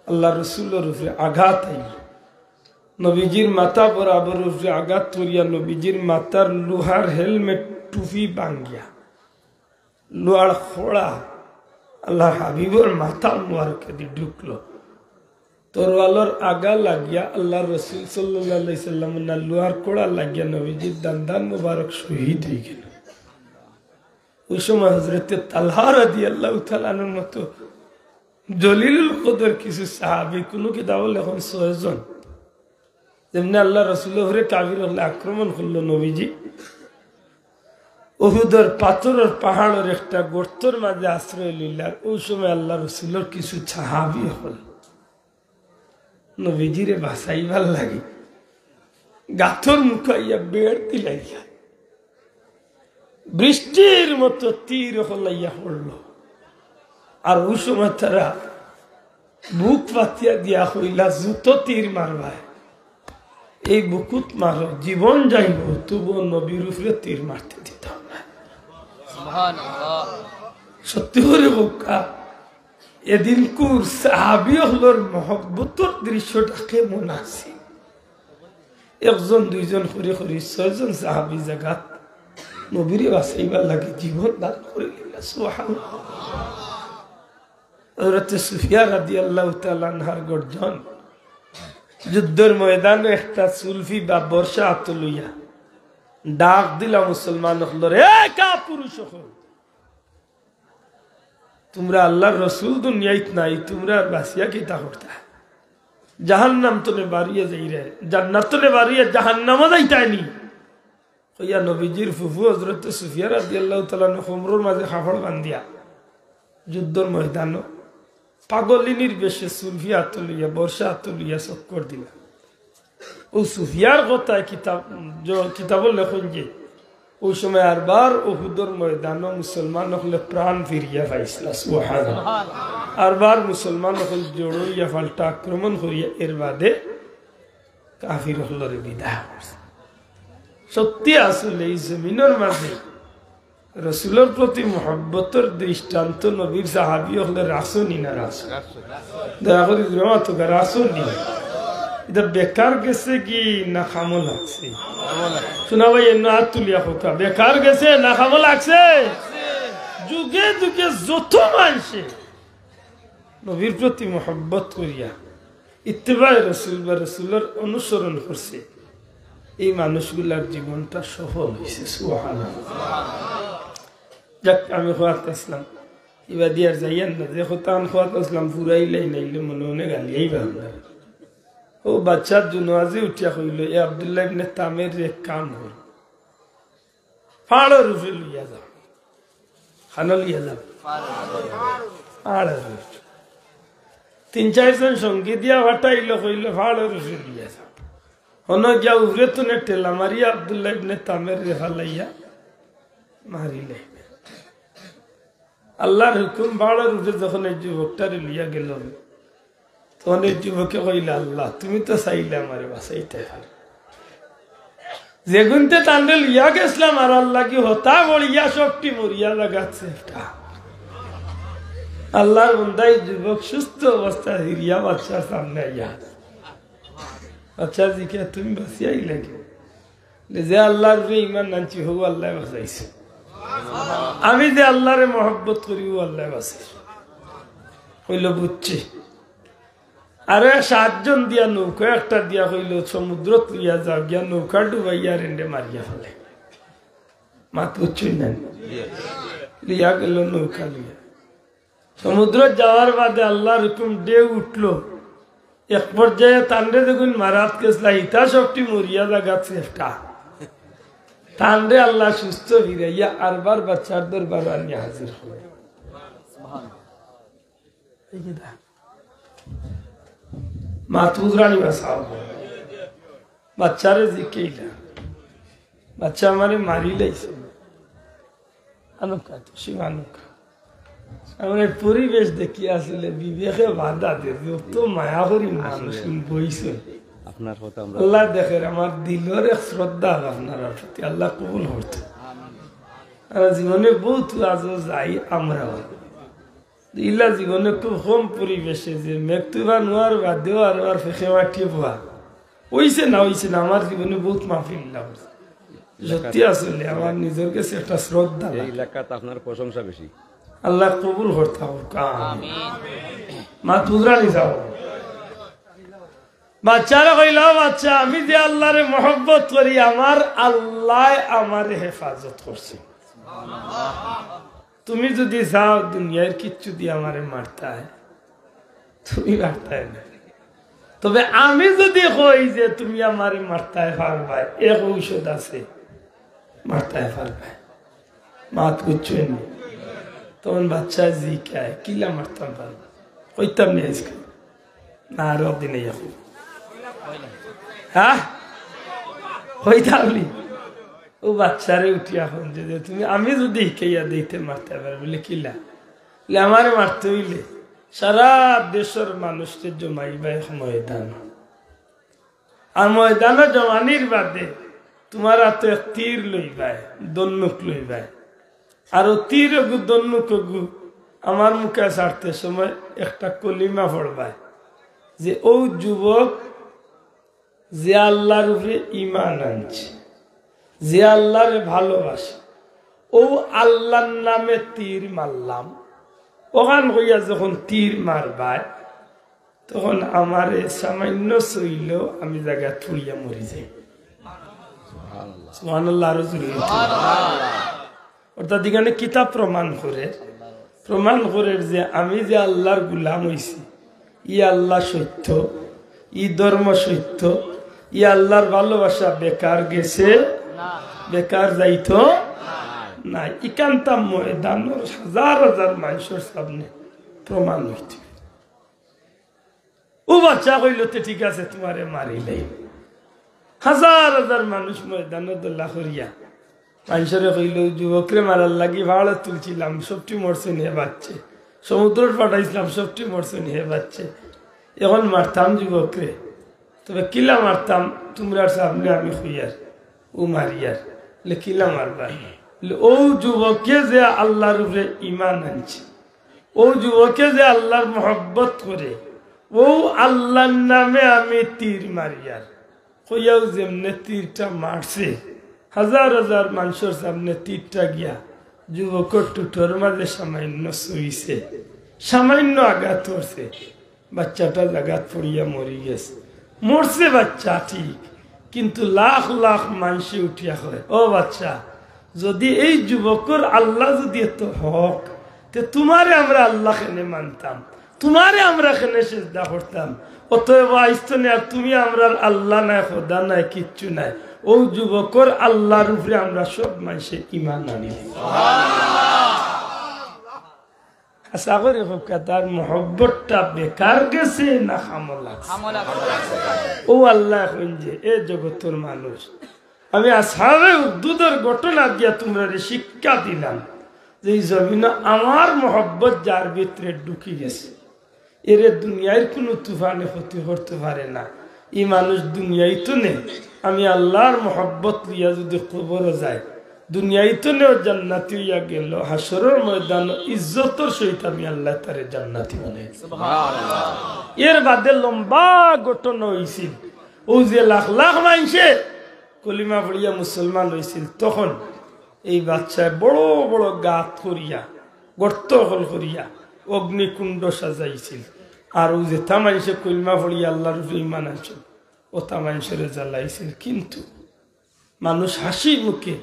আল্লাহর রসুলর উপরে আঘাত আইল। নবীজির মাথা বরাবর উপরে আঘাত করিয়া নবীজির মাথার লোহার হেলমেট টুপি ভাঙ্গিয়া লোহার খোড়া আল্লাহর হাবিবর মাথা মুবারকেদি ঢুকলো। তরোয়ালর আগা লাগিয়া আল্লাহর রসুল সাল্লাল্লাহু আলাইহি সাল্লামর না লোহার খোড়া লাগিয়া নবীজির দান্দান মুবারক শহীদ অইগেল। অউ সময় হযরতে তালহা রাদিয়াল্লাহু তাআলা আনহুর মতো জলিলুল কদর কিছু সাহাবী, কুনু কিতাবো লেখইন ছয়জন, যেমনে আল্লাহর রসুলর উপরে কাফির অকলে আক্রমণ করলো নবীজি, উহুদর পাথরর পাহাড়র একটা গর্তর মাঝে আশ্রয় লইলা। অউ সময় আল্লাহর রসুলর কিছু সাহাবী অকল নবীজিরে বাঁচাইবার লাগি গাতর মুখাইয়া বেড় দিলাইলা। বৃষ্টির মতো তীর অকল আইয়া পড়লো। আর অউ সময় তারা বুক পাতিয়া দিয়া কইলা, "যুতো তীর মারবায়, এই বুকুত মারো, জীবন যাইবো, তবুও নবীর উপরে তীর মারতে দিতাম না।" সুবহানাল্লাহ। সত্যি করি কউক্কা, এদিনকুর সাহাবী অকলর মহব্বতর দৃশ্যটা কেমন আছিল? একজন দুইজন করি করি ছয়জন সাহাবী জাগাত নবীরে বাঁচাইবার লাগি জীবন দান করি দিলা। সুবহানাল্লাহ। হযরতে সুফিয়া রাদিয়াল্লাহু তাআলা আনহার গর্জন, যুদ্ধর ময়দানো একটা সুলফি বা বর্শা আতো লইয়া ডাক দিলা মুসলমান অকলরে, "এ কাপুরুষ অকল, তুমরা আল্লাহর রসুল দুনিয়াত নাই, তুমরা আর বাঁচিয়া কিতা করতায়? জাহান্নাম তনে বারইয়া যাইরায়, জান্নাত তনে বারইয়া জাহান্নামো যাইতায় নি?" কইয়া নবীজির ফুফু হযরতে সুফিয়া রাদিয়াল্লাহু তাআলা আনহু কোমরর মাঝে কাপড় বান্ধিয়া যুদ্ধর ময়দানো পাগলিনীর বেশে সুলফি আতো লইয়া, বর্শা আতো লইয়া চক্কর দিলা। অউ সুফিয়ার কথায় কিতাব, জ-, কিতাবো লেখইন যে, অউ সময় আরবার উহুদর ময়দানো মুসলমান অকলে প্রাণ ফিরিয়া পাইছলা। সুবহানাল্লাহ। আরবার মুসলমান অকল জড়ো অইয়া পাল্টা আক্রমণ করিয়া এর বাদে কাফির অকলরে বিদায় করছে। সত্যি আসলে এই জমিনর মাঝে রসুলর প্রতি মহব্বতর দৃষ্টান্ত নবীর সাহাবী অকলে রাখছো নি না রাখছো? দয়া করি জোরে মাতো, রাখছো নি? ইটা বেকার গেছে কি না কামো লাগছে? শোনা ভাই, এমনে আত তুলিয়া কউক্কা, বেকার গেছে না কামো লাগছে? যুগে যুগে যত মানষে নবীর প্রতি মহব্বত করিয়া ইত্তেবায়ে রসুল বা রসুলর অনুসরণ করছে, এই মানুষগুলার জীবনটা সফল অইছে। সুবহানাল্লাহ। যাক, আমি কওয়াত আছলাম, ইবাদি আর যাইয়ার না, যে কথাখান কওয়াত আছলাম, ফুরাইলাই নাইলে মনে মনে গালিয়াইবা। অউ বাদশাহ জুনওয়াজি উঠিয়া কইলো, "এ আব্দুল্লাহ ইবনে তামের এক কাম কর, পাহাড়র উপরে লইয়া যাও।" কানো লইয়া যাও? পাহাড়র উপরে। তিন চাইরজন সঙ্গী দিয়া পাঠাইলো, কইলো, "পাহাড়র উপরে লইয়া যাও।" হনো গিয়া উপরে তনে ঠেলা মারিয়া আব্দুল্লাহ ইবনে তামেররে ফালাইয়া মারিলে। আল্লাহর হুকুম, পাহাড়র উপরে যখন এই যুবকটারে লইয়া গেল, তখন এই যুবকে কইলা, "আল্লাহ, তুমি তো চাইলে আমারে বাঁচাইতে পারো। যেগুনতে তানরে লইয়া গেছলাম, আর আল্লাহ কি হতা বলিয়া সবটি মরিয়া লাগাচ্ছে একটা।" আল্লাহর বন্দা এই যুবক সুস্থ অবস্থায় ফিরিয়া বাদশার সামনে আইয়া, "বাদশা জিকে তুমি বাঁচিয়া আইলা কি?" যে আল্লাহর উপরে ঈমান আনছি, হউ আল্লায় বাঁচাইছে। আমি যে আল্লাহরে মহব্বত করি, অউ আল্লায় বাঁচাইছে। কইলো, "বুঝছি।" আরো সাতজন দিয়া নৌকা একটা দিয়া কইলো, "সমুদ্রত লইয়া যাও, গিয়া নৌকা ডুবাইয়া আর এনরে মারিয়া ফালাই।" মাত বুঝছইন না? লইয়া গেল নৌকা লইয়া। সমুদ্রত যাওয়ার বাদে আল্লাহর হুকুম, ঢেউ উঠলো। এক পর্যায়ে তানরে যেগুন মারাত গেছলা, ইতা সবটি মরিয়া জাগাত সেফটা। তানরে আল্লাহ সুস্থ ফিরাইয়া আরবার বাদশার দরবার আনিয়া হাজির করলো। এই যে দা-, মাতুজ রানী বাসাও। বাচ্চারে জিকেইলা, বাচ্চা আমারে মারি লাইছে। আনুকা তো শিব আনুকা। আমার এই পরিবেশ দেখি আসলে বিবেকে বাধা দেয়। যত মায়া করি মানুষ আসলে বইছে। আপনার কথা আমরা আল্লাহ দেখের, আমার দিলর এক শ্রদ্ধা আপনার প্রতি, আল্লাহ কবুল করতো। আর জীবনে বহুত আজও যাই আমরাও। ইলা জীবনে খুব কম পরিবেশে যে মেঘ তুফান হওয়ার বাদেও আর আর ফেঁকে মাটি বওয়া। হইছে না, হইছে না, আমার জীবনে বহুত মাহফিল ইলা হইছে। সত্যি আসলে আমার নিজের কাছে একটা শ্রদ্ধা এই লাগে। এলাকাত আপনার প্রশংসা বেশি। আল্লাহ কবুল করতা হোক, আমিন। মাতুজ রানী যাও। বাচ্চারা কইলা, "বাচ্চা, আমি যে আল্লাহরে মহব্বত করি, আমার আল্লাহ আমারে হেফাজত করছে। তুমি যদি যাও দুনিয়ার কিচ্ছু দিয়ে আমারে মারতায়, তুমি মারতায় না। তবে আমি যদি কই যে তুমি আমারে মারতায় পারবায়, এক ঔষধ আছে, মারতায় পারবায়।" মাত বুঝছইন নি? তখন বাচ্চা জিকায়, "কিলা মারতাম পারবা?" কইতাম নি আজকে। না, আরো দিনে যাবো। হ্যাঁ? কইতাম নি? ও বাচ্চারে উঠিয়া কইন যে, "তুমি, আমি যদি হিকাইয়া দিতে মারতায় পারবায়।" বলে, "কিলা?" বলে, "আমারে মারতে হইলে সারা দেশের মানুষকে জমাইবা এক ময়দান।" আর ময়দানো জমানির বাদে তুমার আতো এক তীর লইবায়, ধনুক লইবায়। আর ও তীর ওগু, ধনুক ওগু আমার মুখে ছাড়তে সময় একটা কলিমা পড়বায় যে, "ও যুবক, যে আল্লাহর উপরে ঈমান আনছে, যে আল্লাহরে ভালোবাসে, ও আল্লাহর নামে তীর মারলাম।" ওখান কইয়া যখন তীর মারবায়, তখন আমারে সামান্য ছইলেও আমি জাগাত পড়িয়া মরি যাই। সুবহানাল্লাহ, আরো জোরে। অর্থাৎ এখানে কিতা প্রমাণ করের? প্রমাণ করের যে আমি যে আল্লাহর গোলাম হইছি, ই আল্লাহ সত্য, ই ধর্ম সত্য, ই আল্লাহর ভালোবাসা বেকার গেছে, বেকার যাইতো না। ইখানতা ময়দানর হাজার হাজার মানুষের সামনে প্রমাণ হইতে। ও বাচ্চা কইল, "তে ঠিক আছে, তুমারে মারিলাই।" হাজার হাজার মানুষ ময়দানো দল্লা করিয়া মানষরে কইল, "যুবকরে মারার লাগি ফাড়ত তুলছিলাম, সবটি মরছইন, হে বাঁচছে। সমুদ্রত ফাটাইছিলাম, সবটি মরছইন, হে বাঁচছে। এখন মারতাম যুবকরে, তবে কিলা মারতাম, তুমরার সামনে আমি কইয়ার।" ও মারিয়ার। বলে, "কিলা মারবা?" বলে, "ও যুবকে যে আল্লাহর উপরে ঈমান আনছে, ও যুবকে যে আল্লাহর মহব্বত করে, ও আল্লাহর নামে আমি তীর মারিয়ার।" কইয়াও যেমনে তীরটা মারছে, হাজার হাজার মানষর সামনে তীরটা গিয়া যুবকর টুটর মাঝে সামান্য ছুইছে, সামান্য আঘাত করছে। বাচ্চাটা জাগাত পড়িয়া মরি গেছে। মরছে বাচ্চা ঠিক, কিন্তু লাখ লাখ মানষে উঠিয়া কয়, "ও বাচ্চা, যদি এই যুবকর আল্লাহ যদি এত হক, তে তুমারে আমরা আল্লাহ কেনে মানতাম, তুমারে আমরা কেনে সেজদা করতাম? অতএব আইস্তনে আর তুমি আমরার আল্লাহ নাই, খোদা নাই, কিচ্ছু নাই। ও যুবকর আল্লাহর উপরে আমরা সব মানষে ঈমান আনি।" আশা করি খুব কথা, তার মহব্বতটা বেকার গেছে না কামো লাগছে? ও আল্লাহ কইন যে, "এ জগতর মানুষ, আমি আসহাবে উখদুদর ঘটনা দিয়া তুমরারে শিক্ষা দিলাম যে এই জমিনো আমার মহব্বত যার ভিতরে ঢুকি গেছে, এরে দুনিয়ার কুনু তুফানে ক্ষতি করতে পারে না। ই মানুষ দুনিয়াইত নে, আমি আল্লাহর মহব্বত লইয়া যদি কবরো যায়, দুনিয়াইত নেও জান্নাতি হইয়া গেল, হাশরর ময়দান ইজ্জতর সহিত আমি আল্লাহ তারে জান্নাতি বানাই।" এর বাদে লম্বা ঘটনা হইছিল। ও যে লাখ লাখ মানষে কলিমা পড়িয়া মুসলমান হইছিল, তখন এই বাচ্চায় বড় বড় গাত করিয়া, গর্ত হল করিয়া অগ্নিকুণ্ড সাজাইছিল। আর ও যেতা মানষে কলিমা পড়িয়া আল্লাহর উপরে ঈমান আনছিল, ওতা মানষরে জ্বালাইছিল। কিন্তু মানুষ হাসি মুখে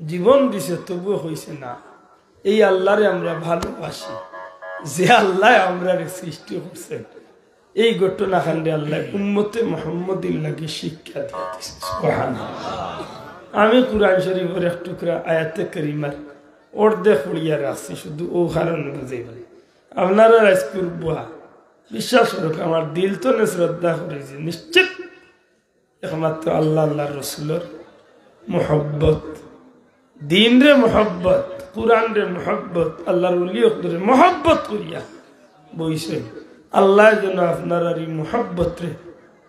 জীবন দিছে, তবুও কইছে, "না, এই আল্লাহরে আমরা ভালোবাসি, যে আল্লাহ আমরারে সৃষ্টি করছেন।" এই ঘটনা কাণ্ডে আল্লাহ উম্মতে মুহাম্মদীর লাগি শিক্ষা দিয়া দিছে। সুবহানাল্লাহ। আমি কুরআন শরীফর এক টুকরা আয়াতে কারিমার অর্ধেক পড়িয়া রাখছি, শুধু ও কারণে বুঝাইবার। আপনারা রাইজকুর বুয়া বিশ্বাস করউক্কা, আমার দিল থনে শ্রদ্ধা করি যে নিশ্চিত একমাত্র আল্লাহ, আল্লাহর রসুলর মহব্বত, দিনরে মহব্বত, কোরআনরে মহব্বত, আল্লাহর ওলি অকলরে মহব্বত করিয়া বইছইন। আল্লায় যেন আপনারার ই মহব্বতরে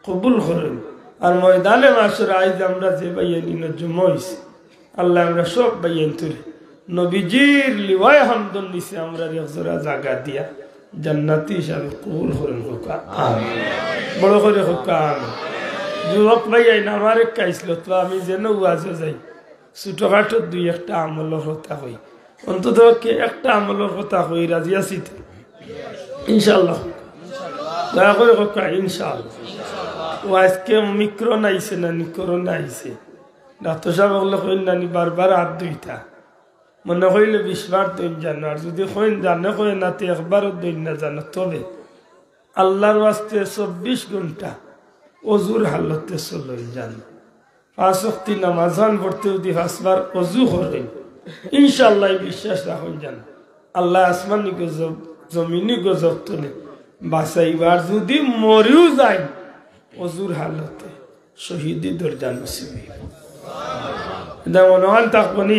কবুল করইন। আর ময়দানে মাশরে আইজ আমরা যে ভাইয়াইন ইনো জমা অইছি, আল্লায় আমরা সব ভাইয়াইনতরে নবীজির লিওয়ায়ে হামদর নিচে আমরারে এক জোড়া জাগা দিয়া জান্নাতি হিসাবে কবুল করইন কউক্কা। আমিন। বড় করি কউক্কা। আমিন। যুবক ভাইয়াইন, আমার এক কাইসলত বা আমি যেন ওয়াজো যাই, ছোটখাটো দুই একটা আমলর কথা কই, অন্তত পক্ষে একটা আমলর কথা কই, রাজি আছি তো? ইনশাআল্লাহ। দয়া করি কউক্কা, ইনশাআল্লাহ। ও আইজকে Omicron আইছে না নি, করোনা আইছে? ডাক্তর সাব অকলে কইন না নি, বারবার আত ধুইতা। মনে কইলে বিশ বার ধইন যানো, আর যুদি কইন জানে কয় না, তে একবারও ধইন না যানো। তবে আল্লাহর ওয়াস্তে চব্বিশ ঘন্টা অজুর হালতে চলইন যানো। পাঁচ ওয়াক্তি নামাজ পড়তে যুদি পাঁচবার অজু করইন, ইনশাআল্লাহ ই বিশ্বাস রাখইন যানো, আল্লায় আসমানি গজব, জমিনি গজব থনে বাঁচাইবা। আর যুদি মরিও যাইন অজুর হালতে, শহীদি দরজা নসিব অইবো। ইটা মনো অইন থাকবো নি?